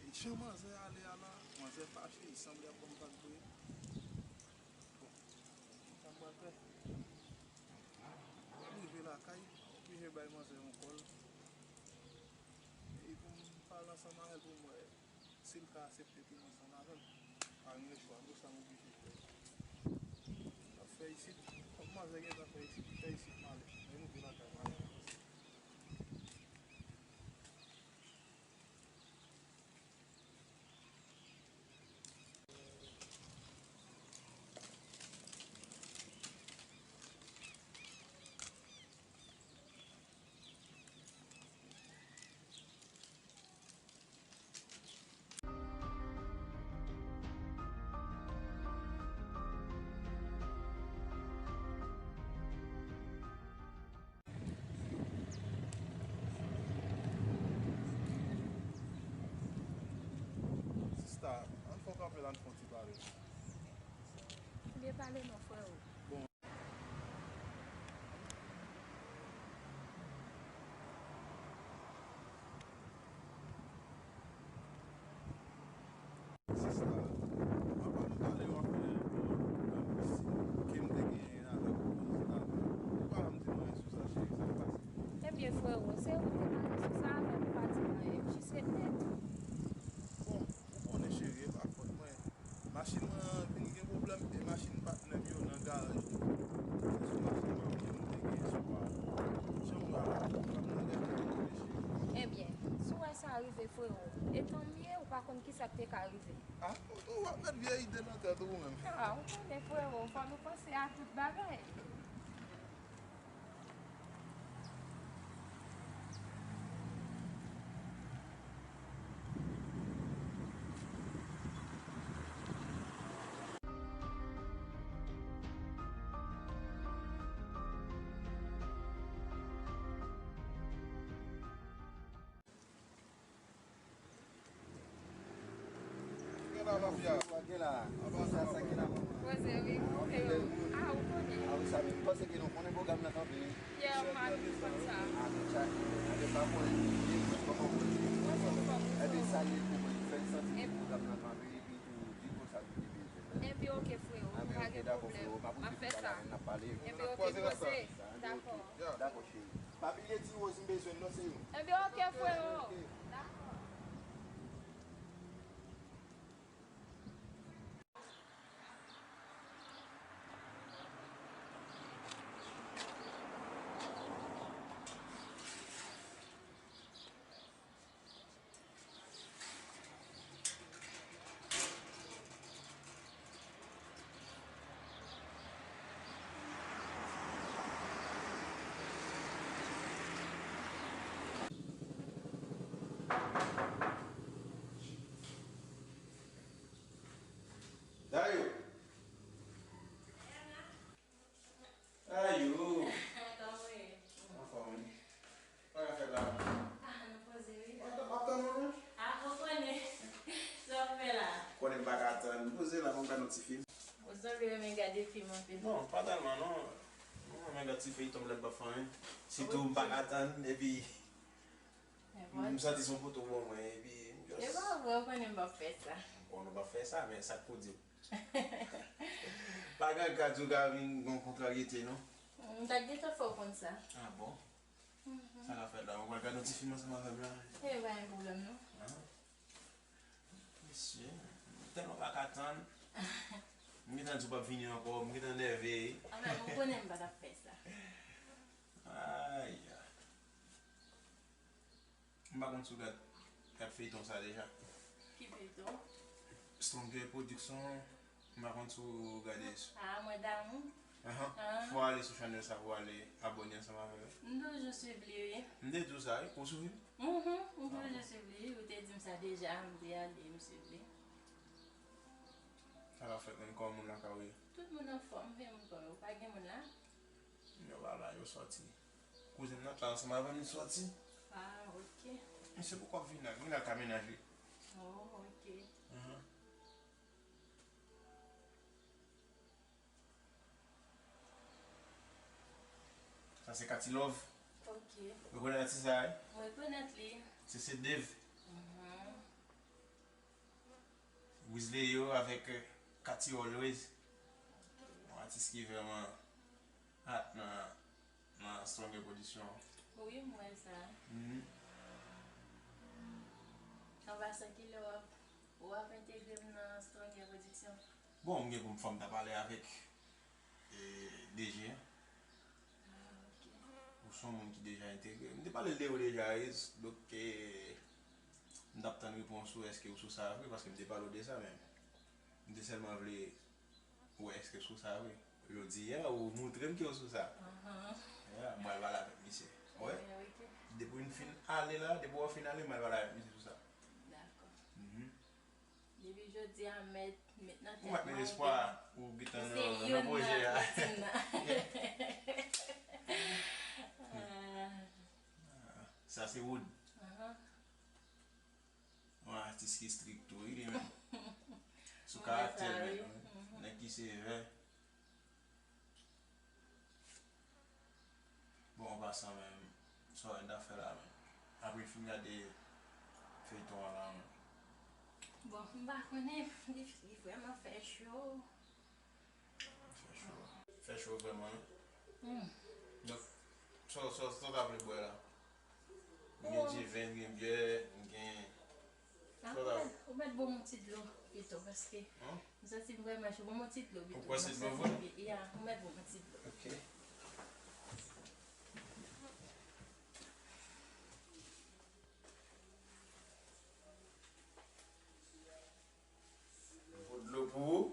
E jan manzè ale a la, manzè fache, li sanble ap ban m vag vre. Bon, sa m pral fè? M ap rive lakay, m oblije bay manzè yon kòl. E pou m pale ansanm avè l pou m wè si l ka aksepte pou m ansanm avè l. Pa gen lechwa, non, sa m oblije fè. M ap fè isit, kòm manzè gentan fè isit, m fè isit m ale. Lè m rive lakay, m ale. Sista, ann fè yon kanpe la, ann fè yon ti pale. Ebyen, pale non, freo. Bon. Sista, apa m pale w ap fè yon pwoblèm ke m te genyen avèk ou, sista? Ou pa janm di m anyen sou sa, cheri, sa k pase? Ebyen, freo, se ou ki te pale sou sa avè m, ou pa di m anyen, jis repete. Bon, ou konnen, cheri, e pa fòt mwen. Machin mwen vin gen pwoblèm, e machin patnè m yo nan garaj. Se sou machin mwen ke m te gen sou a. Jan w wè a la, m ap nan gade reflechi. Ebyen, si w wè sa rive, freo, e tanmye, ou pa konn kisa k te ka rive. Ah, ou, ou ap met vye ide nan tèt ou menm. Ah, ou konnen, freo, fò nou panse a tout bagay. Gen la, mafya. Sa, sa gen la, manman. Poze, wi. Ah, ou konnen. Ah, wi, sa, men m panse ke nou konnen pwogram nan kanpe. Yè, m pa konn sa. Ah, nou tchak, nou pa konnen. Kòman ou konnen? Mwen se kòm ou. Epi, sa li ye pou mwen, fè l santi ke pwogram nan kanpe, epi tou, di konsa nou te bezwen. Epi, oke, freo, pa gen pwoblèm. M ap fè sa. Epi, oke, poze. Dakò. Dakò, cheri. Pa bliye ti woz m bezwen l non, se yo. Ebyen, oke, freo. Dakò. Dayou. Ayou! Kòman w ye? Anfòm, wi. Sa k ap fèt la? Ah, nou poze, wi. W ap tann mwen, non? Ah, ou konnen. Sa w ap fè la? Konnen m pa ka tann. M poze la, m ap gade yon ti fim. Ou sanble renmen gade fim anpil. Non, pa tèlman, non. Mwen renmen gade ti feyton m lè m p ap fè anyen. Sitou m pa ka tann, epi m santi se yon foto w ban mwen, epi m just... E pa vre, ou konnen m p ap fè sa. Ou konnen w p ap fè sa, men sa k pou di w. Pa gen ka di w ka vin gen yon kontraryete, non? M ta gentan fè w konn sa. Ah bon? Mhm. Sa k ap fèt la? Ou pral gade yon ti fim ansanm avè m la? E pa gen pwoblèm, non. Ah. Mesye, m tèlman pa ka tann. M gentan di w p ap vini ankò, m gentan nève. Ah, men ou konnen m pa t ap fè sa. Ay, ay. M pa konn si w gad, gad feyton sa deja. Ki feyton? Stronger Production, m pa konn si w gade. Ah, Mwen Damou? Ahan. Ah. Fò w ale sou chanèl sa pou w ale abòne ansanm avè yo. M toujou swiv li, wi. M te di w sa, wi, ou swiv li? Mhm, m toujou swiv li, wi, ou te di m sa deja, m te ale, m swiv li. Sa k ap fèt menm, kòman moun lakay ou ye? Tout moun anfòm, men m kwè ou pa gen moun la? Yo pa la, yo sòti. Kouzin nan t la ansanm avè m, li sòti. Ah, ok. Misye poko ap vin la, vin la ka menaje. Oh, ok. Mhm. Sa se Cathy Love. Ok. Ou rekonèt atis sa, wi? Mwen rekonèt li. Se, se Dave. Mhm. Wiz Leo avèk, euh, Cathy Always. Yon atis ki vrèman hot nan, nan Stronger Production. Wi, m wè sa. Mhm. An pasan, kilè w ap, w ap entegre m nan Stronger Production? Bon, m gen pou m fè m ta pale avèk, e, D J an. Ah, ok. Ou se yon moun ki deja entegre. M te pale de ou deja, Aris. Donk, e, m t ap tann repons ou, èske ou sou sa vre, paske m te pale w de sa, men m te sèlman vle wè èske sou sa vre. Jodi a, ou moutre m ke w sou sa. Ahan. Ya, m pral pale avèk misye. Wè? Ebyen, ok. Depi n fin ale la, depi w fin ale, m pral pale avèk misye sou sa. Dakò. Mhm. Depi jodi a, mèt, mèt nan tèt mwen ke misye youn nan pwojè a. Ou mèt met espwa ou gentan nan, nan pwojè a. Ah. Ah, sa se Wood. Ahan. Yon atis ki strik tou, wi, li menm. Sou karaktè l menm, wi. Mhm. Nèg ki sevè. Bon, an pasan menm, sa w wè n ta fè la menm? Apre n fin gade feyton an la menm. Bon, m pa konnen, li, li vrèman fè cho. Fè cho. Fè cho vrèman, wi. Hmm. Donk, sa, sa, sa w ta vle bwè la? M gen diven, m gen byè, m gen... Ah, ou mèt, ou mèt ban m yon ti dlo pito, paske m santi m vrèman cho. Ban m yon ti dlo pito. Ou pran ti dlo vre? Ya, ou mèt ban m yon ti dlo. Ok. Mwen pot dlo pou ou.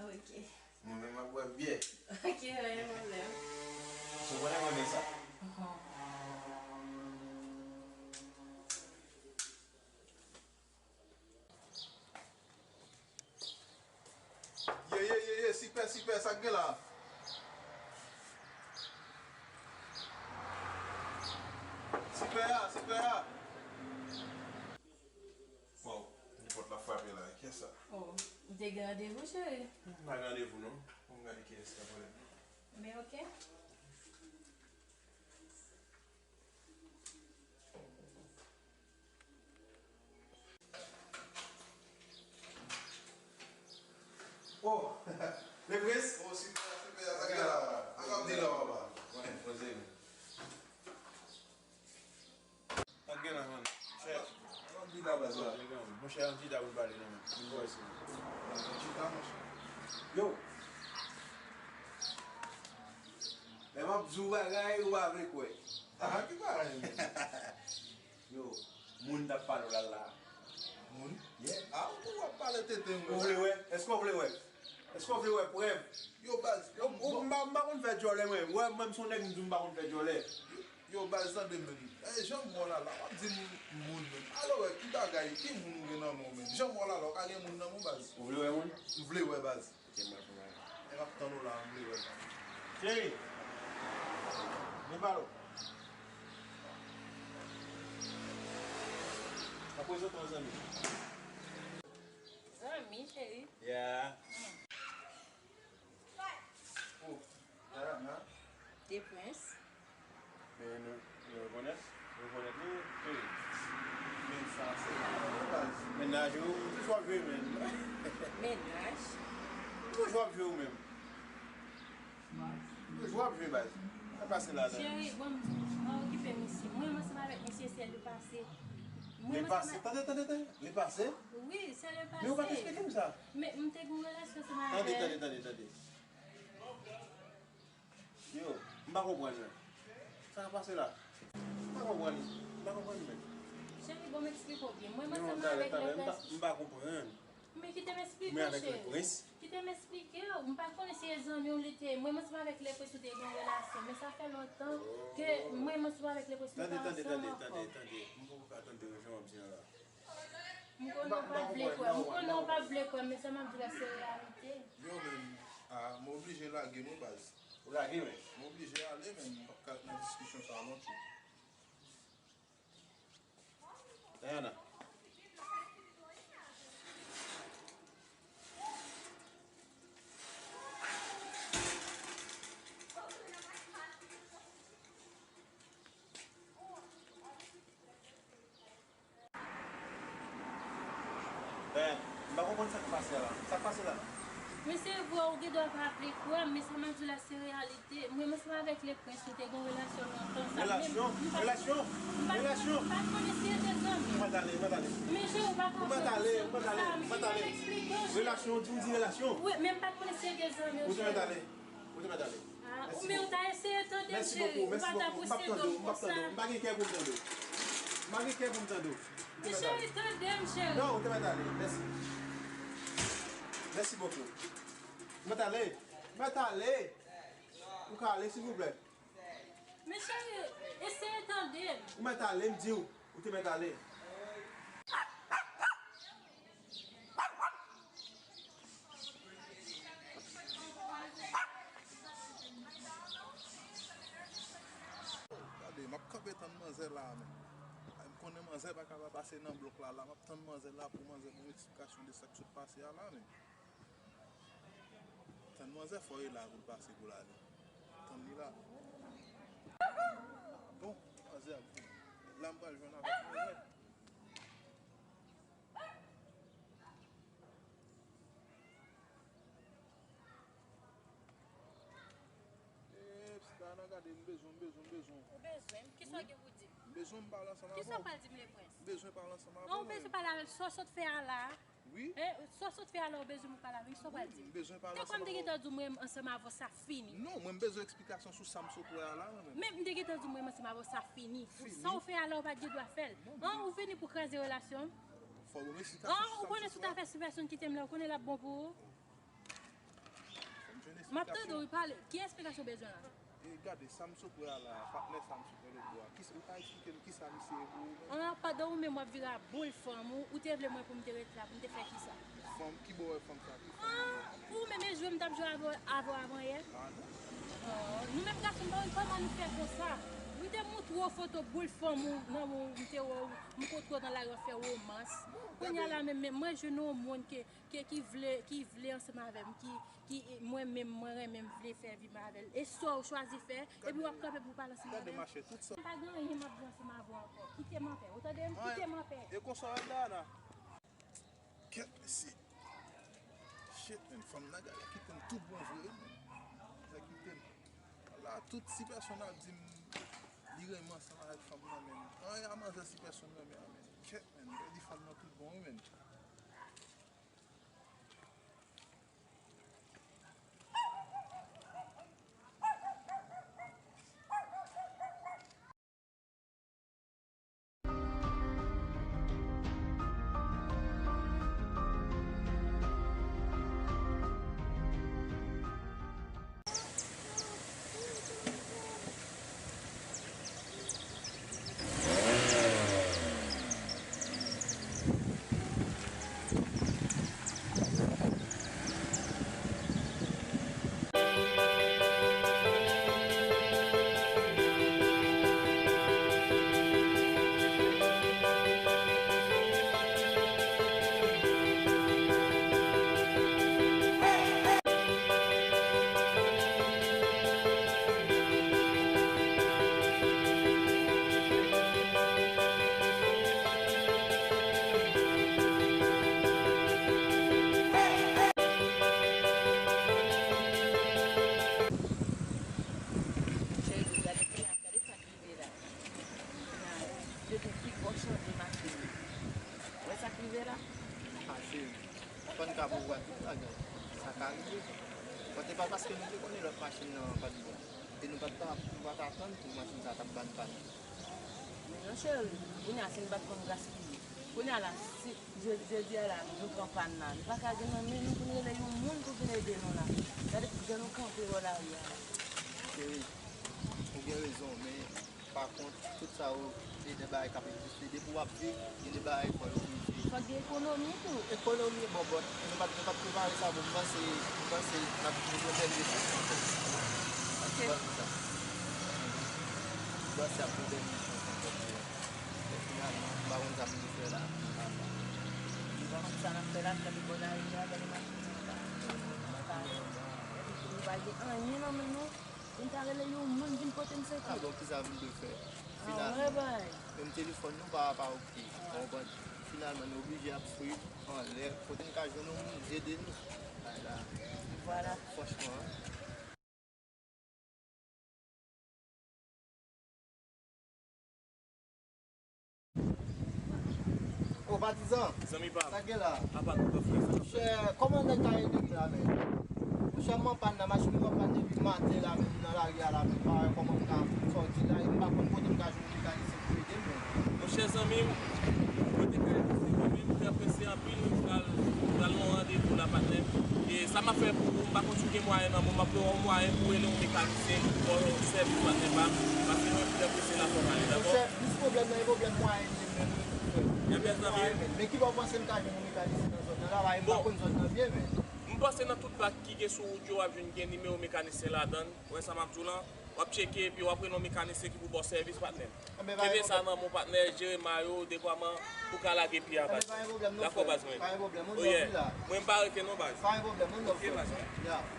Ok. Mwen menm m ap bwè byè. Ok, pa gen pwoblèm. Ou konnen mwen renmen sa. Ye, ye, ye, ye, sipè, sipè, sa k gen la? Sipè a, sipè a. Waw, nenpòt la frape la, kiyès sa? Oh, ou te gen randevou, cheri? M pa gen randevou, non. Bon, m gade kiyès k ap rele m. Men ok. Oh, le prince? Oh, sipè, sipè, sa k gen la? Sa k ap di la, papa? Bon, poze nou. Sa k gen la, man? Chèf. Sa k ap di la, baz la? Monchè, yon chita pou n pale, non, man. Vin bò isi, man. Yon chita, monchè. Yo! Lè m ap di w bagay, ou pa vle kwè. Ah, ki bagay, menm? Yo, moun t ap pale w la la. Moun? Yeah. Ah, ou tou w ap pale tenten, ou vle wè? Èske w vle wè? Èske w vle wè prèv? Yo, baz, yo, m pa, m pa konn fè djòlè, mwen. Wè, mwen, m se yon nèg, m di m pa konn fè djòlè. Yo, baz, tande, menm. Eh, jan m wè w la la, w ap di m moun, menm. Alò, wè, ki bagay, ki moun ou gen nan men w, menm? Jan m wè w la la, w ka gen moun nan men w, baz. Ou vle wè moun? M vle wè, baz. Ok, m ap tann ou la, m vle wè sa. Cheri, vin pale w. M ap prezante w zanmi. Zanmi, cheri? Yeah. Oh, Dayana. De Prince. Men nou, nou rekonèt, nou rekonèt li, wi. Men sa se baz. Mennaj ou, ou toujou ap jwe menm. Mennaj? Ou toujou ap jwe ou menm. Ou toujou ap jwe baz. Sa pase la, la. Cheri, bon, pa okipe misye. Mwen, mwen ansanm avèk misye, se le pase. Mwen, le pase? Tande, tande, tande. Le pase? Wi, se le pase. Men ou pa t eksplike m sa. Men m te gen yon relasyon ansanm avè l. Tande, tande, tande, tande. Yo, m pa konprann, men. Sa k ap pase la? M pa konprann. M pa konprann, men. Cheri, bon, m eksplike w byen. Mwen, mwen ansanm avèk le prince. M pa konprann. Men kite m eksplike w, cheri. Kite m eksplike w. M pa konnen si e zanmi w li te ye. Mwen, mwen ansanm avèk le prince ou te gen yon relasyon. Men sa fè lontan ke mwen, mwen ansanm avèk le prince nou pa ansanm ankò. Tande, tande, tande, tande, tande. M poko ka tande jan w ap di an la. M konnen w pa vle kwè. M konnen w pa vle kwè, men sa m ap di w la, se reyalite. Yo menm, Ah, m oblije lage, wi, baz. Ou lage, men? M oblije ale, men m p ap ka nan diskisyon sa a lontan. Dayana. Ben, m pa konprann sa k pase a la. Sa k pase la? Mesye, vre, ou gen dwa pa vle kwè m, men sa m ap di w la, se reyalite. Mwen, m ansanm avèk Lepwens, nou te gen yon relasyon lontan. Sa menm, relasyon? Relasyon? Relasyon? M pa t konnen si yo te zanmi. Ou mèt ale, ou mèt ale. Men Jero, ou pa ka fè konsa, ou mèt ale, ou mèt ale. Relasyon, ou di, ou di relasyon. Wi, men m pa t konnen si yo te zanmi, Jero. Ou te mèt ale. Ou te mèt ale. Ah, ou menm ou ta eseye tande m, cheri. Ou pa ta pouse dlo m konsa. M pa gen kè pou m tande w. M pa gen kè pou m tande w. Men cheri, tande m, cheri. Non, ou te mèt ale. Mèsi. Mèsi bokou. Ou mèt ale. Ou mèt ale. Ou ka ale, silvouplè. Men cheri, eseye tande m. Ou mèt ale, m di w. Ou te mèt ale. Gade, m ap kanpe tann manzè la, men. M konnen manzè pa ka pa pase nan blòk la, la. M ap tann manzè la pou manzè ban m eksplikasyon de sa k sot pase a la, men. Tann manzè, fò e la pou l pase pou l ale. Tann li la. Bon, manzè ap vini. La m pral jwenn avèk manzè. Eps, Dayana, gade, m bezwen, m bezwen, m bezwen. Ou bezwen m? Kisa w gen pou di m? M bezwen m pale ansanm avè w. Kisa w pral di m, Lepwens? M bezwen pale ansanm avè w. Non, ou bezwen pale avè l. Sa w sot fè a la a? Wi. E, sa w sot fè a la, ou bezwen pou pale avè m? Kisa w pral di m? M bezwen pale ansanm avè w. Te kwè m te gentan di w mwen menm ansanm avè w sa fini. Non, mwen m bezwen eksplikasyon sou sa m sot wè a la, mwen menm. Men m te gentan di w mwen menm ansanm avè w sa fini. Fini. Sa w fè a la, ou pa t gen dwa fè l. Non, ou vini pou kraze relasyon m? Fò w ban m eksplikasyon sou sa m sot wè a. An, ou konnen si w ta fè sou pèsonn kite m la, ou konnen l ap bon pou ou? Fò m jwenn eksplikasyon. M ap tande w, wi, pale. Ki eksplikasyon w bezwen la? E gade, sa m sot wè a la, patnè sa m sot wè lòt bò a. Kisa, ou ka eksplike m kisa misye ye pou ou menm? An, pandan ou menm w ap vire a boul fanm ou, ou te vle mwen pou m te ret la, pou m te fè kisa? Fanm, ki bò w wè fanm sa, ki fanm? An, pou ou menm e jwe m t ap jwe avè, avè w avanyè? A non. An, nou menm gason, m pa konn kòman nou fè konsa. M te montre w foto boul fanm ou nan men w, m te wè w, m kontre w nan lari w ap fè womans. Kounye a la menm, menm mwen jwenn yon moun ke ke ki vle, ki vle ansanm avè m, ki, ki, mwen menm, mwen renmen, m vle fè vi m avè l. E sa w chwazi fè, epi w ap kanpe pou w pale ansanm avè m? Mwen pa gen anyen m ap di ansanm avè w ankò. Kite m anpè. Ou tande m? Kite m anpè. E konsa w ye, Dayana? Kèt, mesye. Shit, men fanm nan gade kite m tout bon vre, men. Sa kite m. La, tout si pèsonn ap di m li renmen ansanm avèk fanm nan, men. Anyen a manzè si pèsonn renmen an, men. Kèt, men. Li fanm nan tout bon, wi, men. Cheri, gade ki la, gade sa k rive la. Depi pi fò chanje machin li. Wè sa k rive la? Pase. Fò n ka pouvwa tout bagay. Sa ka rive. Bon, se pa paske nou te konnen lòt machin nan pa t bon. E nou pa t ka, nou pa t atann pou machin sa t ap ban n pale. Men non, cheri, kounye a, si n pa t konn gaspiye. Kounye a la, si jodi, jodi a la, nou pran pàn la, nou pa ka gen nan men nou pou n rele yon moun pou vin ede nou la. Gade jan nou kanpe bò lari a la. Cheri, ou gen rezon, men Pa kont, tout sa yo, se de bagay k ap egziste. Depi w ap viv, gen de bagay fò yo rive. Fòk gen ekonomi tou. Ekonomi, bon, bon, nou pa t, nou pa t prepare sa, bon, m panse, m panse n ap jwenn yon bèl repons ankò. Ok. M panse sa. M panse ap gen bèl repons ankò pou yo. Men finalman, m pa konn sa pou nou fè la. M pa konn sa n ap fè la, gade bò lari a, gade machin nan anba. Nou pa gen anyen nan men nou. M ta rele yon moun vin pote m sekou. Ah bon, kisa m te fè? Ah, finalman, wè, bay. Menm telefòn nou pa, pa okipe. Ou konprann? Finalman, nou oblije ap swiv anlè. Kote n ka jwenn yon moun ede nou? Bay la. Vwala. Franchman. O patizan, zanmi pa m, sa k gen la? Apa nou, frè, sa k ap fèt? Monchè, kòman nèg ka ede m la, men? Monchè, m anpàn nan machin, m anpàn depi maten la, men m nan lari a la, men m pa wè kòman m ka sòti la, e m pa konn kote m ka jwenn yon mekanisyen pou ede m, men. Monchè, zanmi m, mwen te ka ede w, men m trè prese anpil, m pral, m pral nan yon randevou la, patnè. E sa m ap fè pou ou, m pa konn si w gen mwayen nan men w, m ap ba w yon mwayen pou w rele yon mekanisyen pou ba w sèvis, patnè pa m, paske mwen trè prese la, fò m ale, dakò? Monchè, plis pwoblèm nan, e pwoblèm mwayen li ye menm, wi, frè. Ebyen, zanmi m. Men ki bò w panse m ka jwenn yon mekanisyen nan zòn nan la, paske m pa konn zòn nan byen, men. M panse nan tout bak ki gen sou wout yo, w ap jwenn gen nimewo mekanisyen ladan l. Ou wè sa m ap di w lan? W ap tcheke, epi w ap rele yon mekanisyen ki pou ba w sèvis, patnè. Kenbe sa nan men w, patnè, jere may ou, dekwaman pou w ka lage pye a, baz. Dakò, baz mwen. Oh yeah. Mwen m pa rete non, baz. Ok, baz mwen.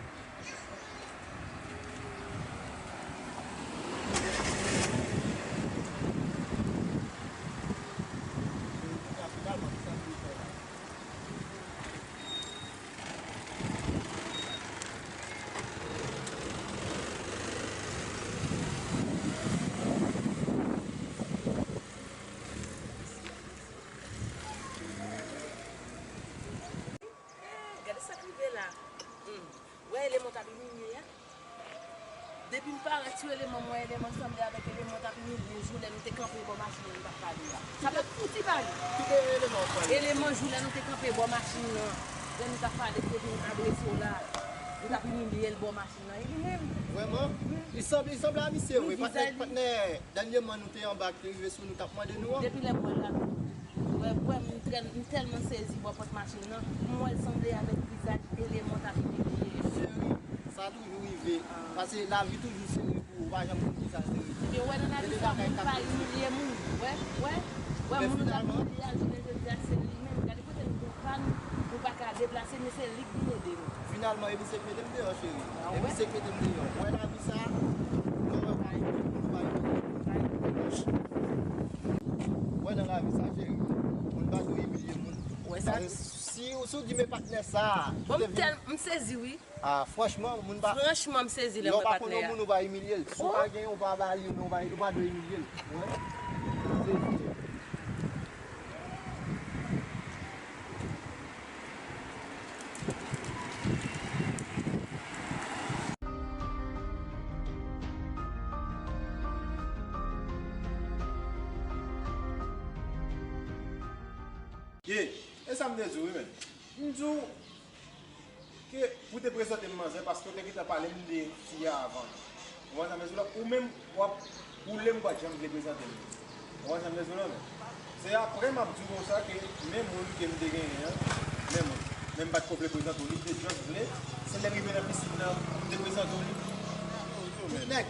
Gade sa k rive la. Hmm. Wè eleman t ap imilye a? Depi m parèt sou eleman, m wè eleman sanble avèk eleman t ap imilye jou lè nou te kanpe bò machin nan, nou t ap pale a. Sa pa t fouti pale. Kite eleman w pale. Eleman jou lè nou te kanpe bò machin nan, lè nou t ap pale, te vin adrese w la, nou t ap imilye l bò machin nan, e li menm. Vrèman? Li sanble, li sanble a misye, wi. Patnè, patnè dènyèman nou te anba, ki te rive sou nou, t ap mande nou an. Depi lè m wè l la, wè, wè, m tèl-, m tèlman sezi bò pòt machin nan, m wè l sanble avèk vizaj eleman t ap imilye. Cheri, sa toujou rive. Paske lavi toujou sere pou ou, ou pa janm konn kisa l sere. Ebyen, wè, nan lavi sa, moun pa imilye moun. Wè, wè, wè, moun nan t ap imilye a, jounen jodi a, se li menm. Gade kote nou te pàn, nou pa ka deplase, men se li k vin ede nou. Finalman, e misye k mete m deyò, cheri. E misye k mete m deyò. Ou wè lavi sa, lè w wè pa imilye moun, ou pa imilye moun. Ou wè nan lavi sa, cheri, moun pa dwe imilye moun. Ou wè sa? Paske si, si w di men patnè sa, bon, m tèl-, m sezi, wi. Ah, franchman, moun pa. Franchman, m sezi lè m wè patnè a. Lè w pa konn yon moun, ou pa imilye l. Si w pa gen, ou pa ba li, ou pa, ou pa dwe imilye l. Ou wè? M sezi. Ye, e sa m te di w, wi, men. M di w ke pou te prezante m manzè, paske w te gentan pale m de fi a avan. Ou konprann sa m vle di w la? Ou menm, w ap boule m, ou pa t janm vle prezante m. Ou konprann sa m vle di w la, men? Se apre m ap di w konsa ke men moun ke m te genyen an, men moun. Men m pa t ko vle prezante w li, m te just vle, se lè rive nan pisin nan, m te prezante w li. Tout nèg.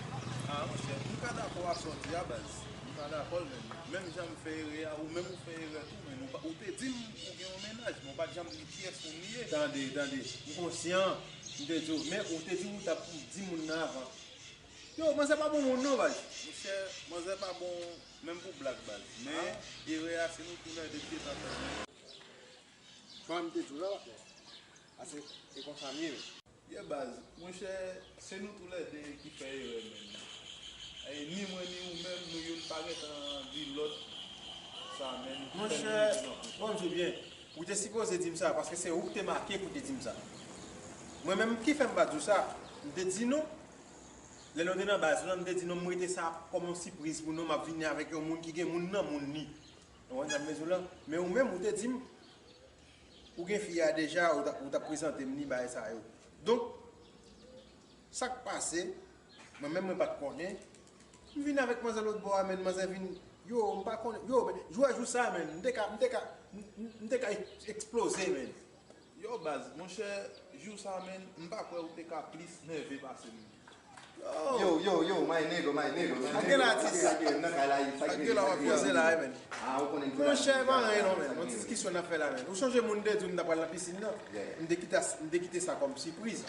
Ah, monchè, m ka dakò ak sa w di a, baz. M pa dakò l menm. Menm jan m fè erè a, ou menm ou fè erè tou, men ou pa, ou te di m ou gen yon mennaj, men ou pa t janm di kiyès moun li ye. Tande, tande. M konsyan, m te di w, men ou te di w t ap di moun nan avan. Yo, manzè pa bon moun non, baz. Monchè, manzè pa bon menm pou blag, baz. Men, erè a, se nou tou lè de ki te ta fè. Kòman m te di w la, patnè? Ase, e konsa m ye, men. Ye baz, monchè, se nou toulède ki fè erè, menn. E ni mwen ni ou menm, nou youn pa gentan di lòt sa, menn. Monchè, bon, m di w byen, ou te sipoze di m sa, paske se ou ki te make pou te di m sa. Mwen menm, ki fè m pa di w sa? M te di nou, lè nou te nan baz la, m te di nou, m rete sa kòm yon sipriz pou nou, m ap vini avèk yon moun ki gen moun nan moun li. Ou konprann sa m vle di w la? Men ou menm, ou te di m, ou gen fi a deja, ou t ap, ou t ap prezante m li, bagay sa yo. Donk, sa k pase, mwen menm, mwen pa t konnen, M vin avèk manzè lòt bò a, men manzè vin, yo, m pa konnen, yo, men, jwè jou sa, men, m te ka, m te ka, m, m, m te ka ek-, eksploze, men. Yo, baz, monchè, jou sa, men, m pa kwè ou te ka plis nève pase m. Yo, yo, yo, my nigga, my nigga, my nigga. Sa gen la, atis? Sa gen nan kay la, sa gen. Sa gen la, w ap poze la, men. Ah, ou konnen ki la. Monchè, pa anyen non, men. Yon ti diskisyon n ap fè la, men. Ou sonje moun te di w m ta pral nan pisin nan? M te kite, m te kite sa kòm sipriz.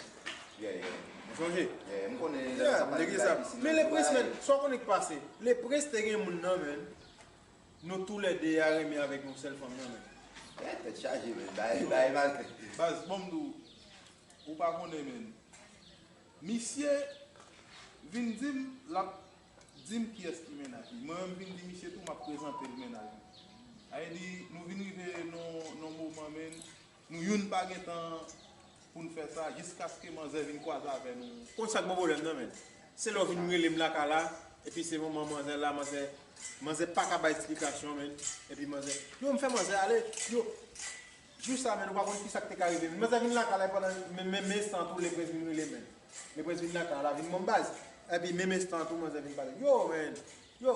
Ou sonje? M konnen lè m ta pral nan pisin nan. Men Lepres, men, sa w konnen k pase? Lepres te gen moun nan, men. Nou toulède a renmen avèk yon sèl fanm nan, men. Tèt chaje, men. Bay, bay, bay. Baz, bon, m di w, ou pa konnen, men. Misye vin di m l ap di m kiyès ki mennaj li. Mwen menm vin di misye tou m ap prezante l mennaj mwen. Sa vle di nou vin rive nan yon moman, men, nou youn pa gen tan pou n fè sa jiskaske manzè vin kwaze avè nou. Konn sa k bon pwoblèm nan, men. Se lè w vin rele m lakay la, epi se moman manzè la, manzè, manzè pa ka bay eksplikasyon, men. Epi manzè, yo, m fè manzè ale, yo. Jou sa, men, ou pa konn kisa k te ka rive. Manzè vin lakay la, pandan men, men, men san tou Leprens vin rele, men. Leprens vin lakay la, vin ban m baz. Epi menm enstan tou, manzè vin pale. Yo, men, yo,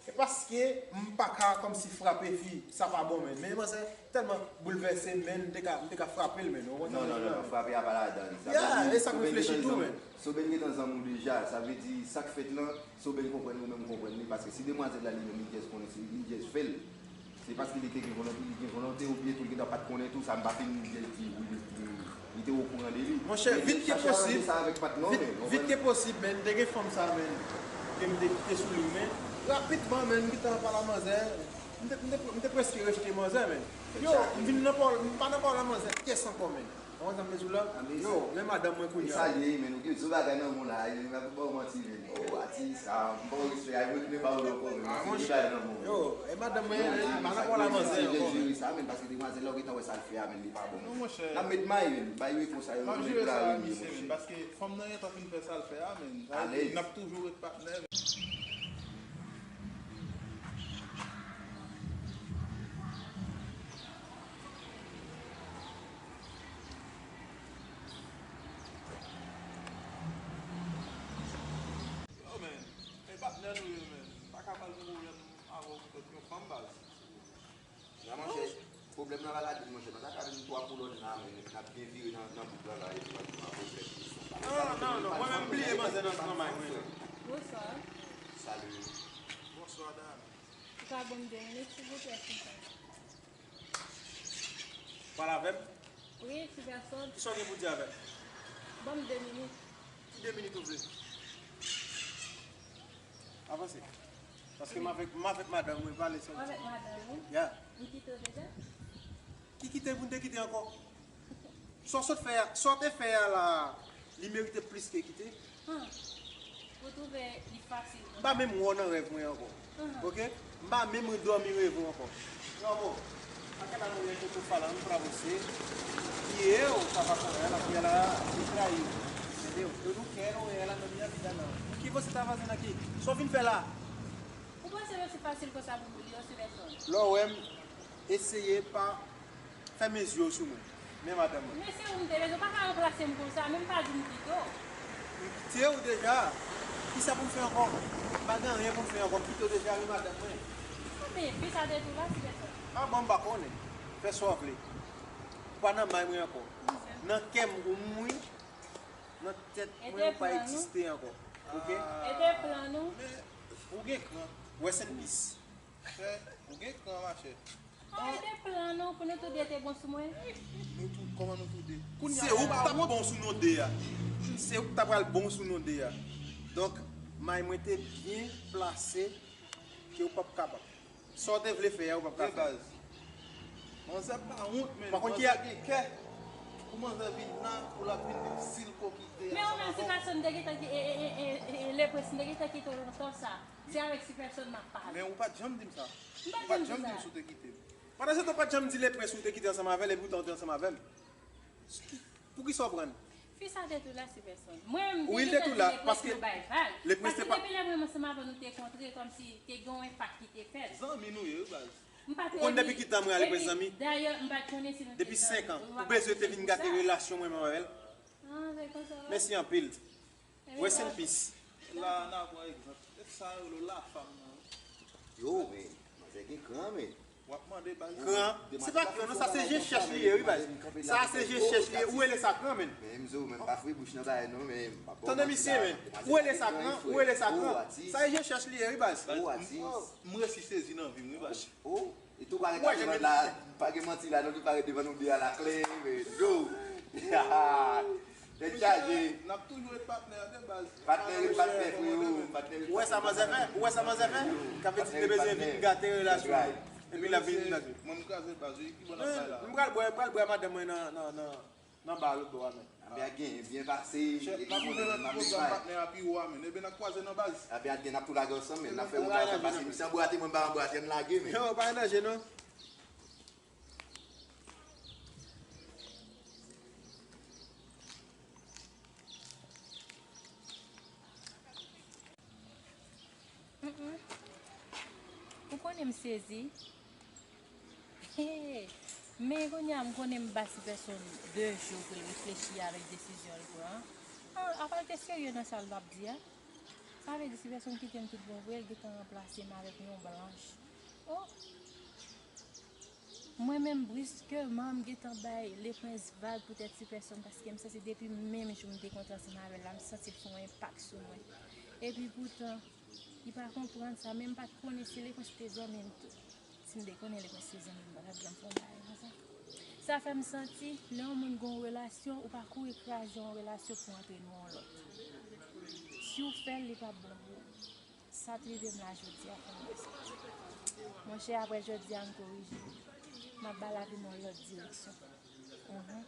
e paske m pa ka kòmsi frape fi, sa pa bon, men. Men manzè tèlman boulvèse m, men, m te ka, m te ka frape l, men. Ou konprann sa m vle di la? Non, non, non, frape a pa ladan. Ya, e sa k reflechi tou, men. Soben gentan zanmi w deja, sa vle di sa k fèt lan, Soben konprann ou menm konprann li, paske si demwazèl la li menm li just konnen se li just fè l, se paske li te gen volonte, li gen volonte, oubyen tou li gentan pa t konnen tou, sa m pa fin just di wi li, li, li te okouran de li. Monchè, vit ke posib, vit ke posib, men, te gen fanm sa, men, ke m te kite sou li, men, rapidman, men, m gentan pale a manzè, m te, m te, m te prèske rejte manzè, men. Yo, m vin nan pawòl, m pa nan pawòl a manzè, pyès ankò, men. Ou konn sa m vle di w la? Yo, men madanm mwen kounye a. E sa l ye, men, ou gen zo bagay nan men w la, e, m ap ba w manti, men. O, atis, a, m ba w respè, a, mwen tounen ba w l ankò, men, paske gen bagay nan men w. Yo, e madanm mwen, men, pa nan pawòl a manzè ankò, men. Jere sa, men, paske demwazèl la, ou gentan wè sa l fè a, men, li pa bon. Non, monchè. N ap met may, men, bay repo sa yo, nou met la, men, monchè. Paske fanm nan gentan fin fè sa l fè a, men. Sa vle di, n ap toujou ret patnè, men. Yo, men, e patnè nou ye, men. M pa ka pral gen pwoblèm avè w poutèt yon fanm, baz. Ya, monchè, pwoblèm nan pa ka di, monchè. Nan ka ka vin twa kolòn la, men, epi n ap byen vire nan, nan bouk la, la, epi n ap pran pwoblèm. Non, non, non, mwen menm, m bliye manzè nan, nan may mwen. Bonswa. Salut. Bonswa, dam. Ou ka ban m de minit, silvouplè, sista? Pale avè m. Wi, ti pèsòn. Kisa w gen pou di avè m? Ban m de minit. Ki de minit ou vle? Avanse. Paske m avèk, m avèk madanm mwen pale sèlman. Ou avèk madanm ou? Ya. Li kite w deja? Ki kite pou n te kite ankò? Sa w sot fè a, sa w te fè a la, li merite plis ke kite. Hum. Ou twouve li fasil konsa? M pa menm wè w nan rèv mwen ankò. Hum. Oke? M pa menm dòmi reve w ankò. Non, bon. Akela no yento tu falando pra você que eu tava com ela, que ela me traiu. Entendeu? Eu não quero ela na minha vida, não. O que você tá fazendo aqui? Sa w vin fè la? Ou panse yo si fasil konsa pou li yo, Siverson? Lè w wè m, eseye pa fèmen zye w sou mwen. Men madanm mwen. Men se ou m te bezwen, ou pa ka ranplase m konsa, menm pa di m kite w. M kite w deja. Kisa pou m fè ankò? M pa gen anyen pou m fè ankò. M kite w deja wi madanm mwen. Konbyen fi sa te tou la, Siverson? Ah bon, m pa konnen. Fè sa w vle. Ou pa nan may mwen ankò. Nan kè m ou mouri. Nan tèt mwen ou pa egziste ankò. Oke? E te plan nou. Men ou gen kran. Rest in peace. Frè, ou gen kran, machè. Ah, e te plan nou pou nou tou de te bon sou mwen. Nou tou, kòman nou tou de? Se ou k t ap bon sou nou de a. Se ou k t ap pral bon sou nou de a. Donk, may mwen te byen plase ke ou p ap kapab. Sa w te vle fè a, ou p ap ka fè. De baz. Manzè pa wont, men. Manzè gen kè. Pou manzè vin la, pou l ap vin di m si l ko kite ansanm avè w. Men ou menm, si pèsòn te gentan ki, e, e, e, e, e, Lepres te gentan kite w nan tan sa. Se avèk si pèsòn m ap pale. Men ou pa t janm di m sa. Ou pa t janm di m si w te kite m. Pandan se tan ou pa t janm di Lepres ou te kite ansanm avè l, epi poutan ou te ansanm avè m. Poukisa w pran l? Fi sa te tou la, si pèsòn. Mwen menm, m te gentan di Lepres nou bay vag. Paske depi lè mwen ansanm avè w, nou te kontre, kòmsi te gen yon enpak ki te fèt. Zanmi nou ye, wi, baz. M pa t rele. Ou konn depi ki tan mwen a Lepres zanmi? Dayè, m pa t konnen si nou te zanmi. Depi senk an. Ou bezwen te vin gate relasyon mwen menm avè l? Ah, se konsa. Mèsi anpil. Rest in peace. La, n a pran egzanp. Sa yo rele la fam nan. Yo, men, manzè gen kran, men. W ap mande baz. Kran? Se pa kran, non, sa se je chèch li ye, wi, baz. Sa se je chèch li ye. Ou rele sa kran, men. Men, m zo, men, m pa fri bouch nan bagay, non, men. Tande misye, men. Ou rele sa kran, ou rele sa kran. Sa se je chèch li ye, wi, baz. M resi sezi nan vi m, wi, baz. E tou parèt devan la, pa gen manti la, nou ki parèt devan nou de a la klè, men yo. Tèt chaje. N ap toujou ret patnè de baz. Patnè ret patnè, freo. Patnè ret patnè. Ou wè sa manzè fè? Ou wè sa manzè fè? K ap vin di te bezwen vin gate relasyon. Epi l ap vin gate. Mwen m kraze baz, wi, ki bò n ap bay la? M pral bwè, m pral bwè a madanm mwen nan, nan, nan. Nan ba lòt bò a men. Abya gen byen pase. Chèf, n ap ouvè lòt pwogram patnè a pi wo a men. Ebyen n ap kwaze nan baz. Abya gen n ap tou lage ansanm men. N ap fè wout la ansanm paske misye anbwate mwen m pa anbwate ann lage men. Yo, pa gen danje non. Mm, mm. Ou konnen m sezi. Men kounye a m konnen m ba ti pèsonn de jou pou l reflechi avèk desizyon l pran an. Apa l te serye nan sa l t ap di a? Sa vle di ti pèsonn kite m tout bon vre, l gentan ranplase m avèk yon blanch. Oh! Mwen menm, briskman, m gentan bay Leprens vag poutèt ti pèsonn paske m santi depi menm jou m te kontre ansanm avè l la, m santi l fè yon enpak sou mwen. Epi poutan, li pa konprann sa, men m pa t konnen si Leprens te zanmi m tou. Si m te konnen Leprens te zanmi m, m pa t ap janm fè yon bagay konsa. Sa fè m santi, lè yon moun gen yon relasyon, ou pa kouri kraze yon relasyon pou antre nan yon lòt. Si w fè l, li p ap bon pou ou. Sa t rive m la jodi a fè m wè sa. Monchè, apre jodi a, m korije. M ap ba lavi m yon lòt direksyon. Mhm.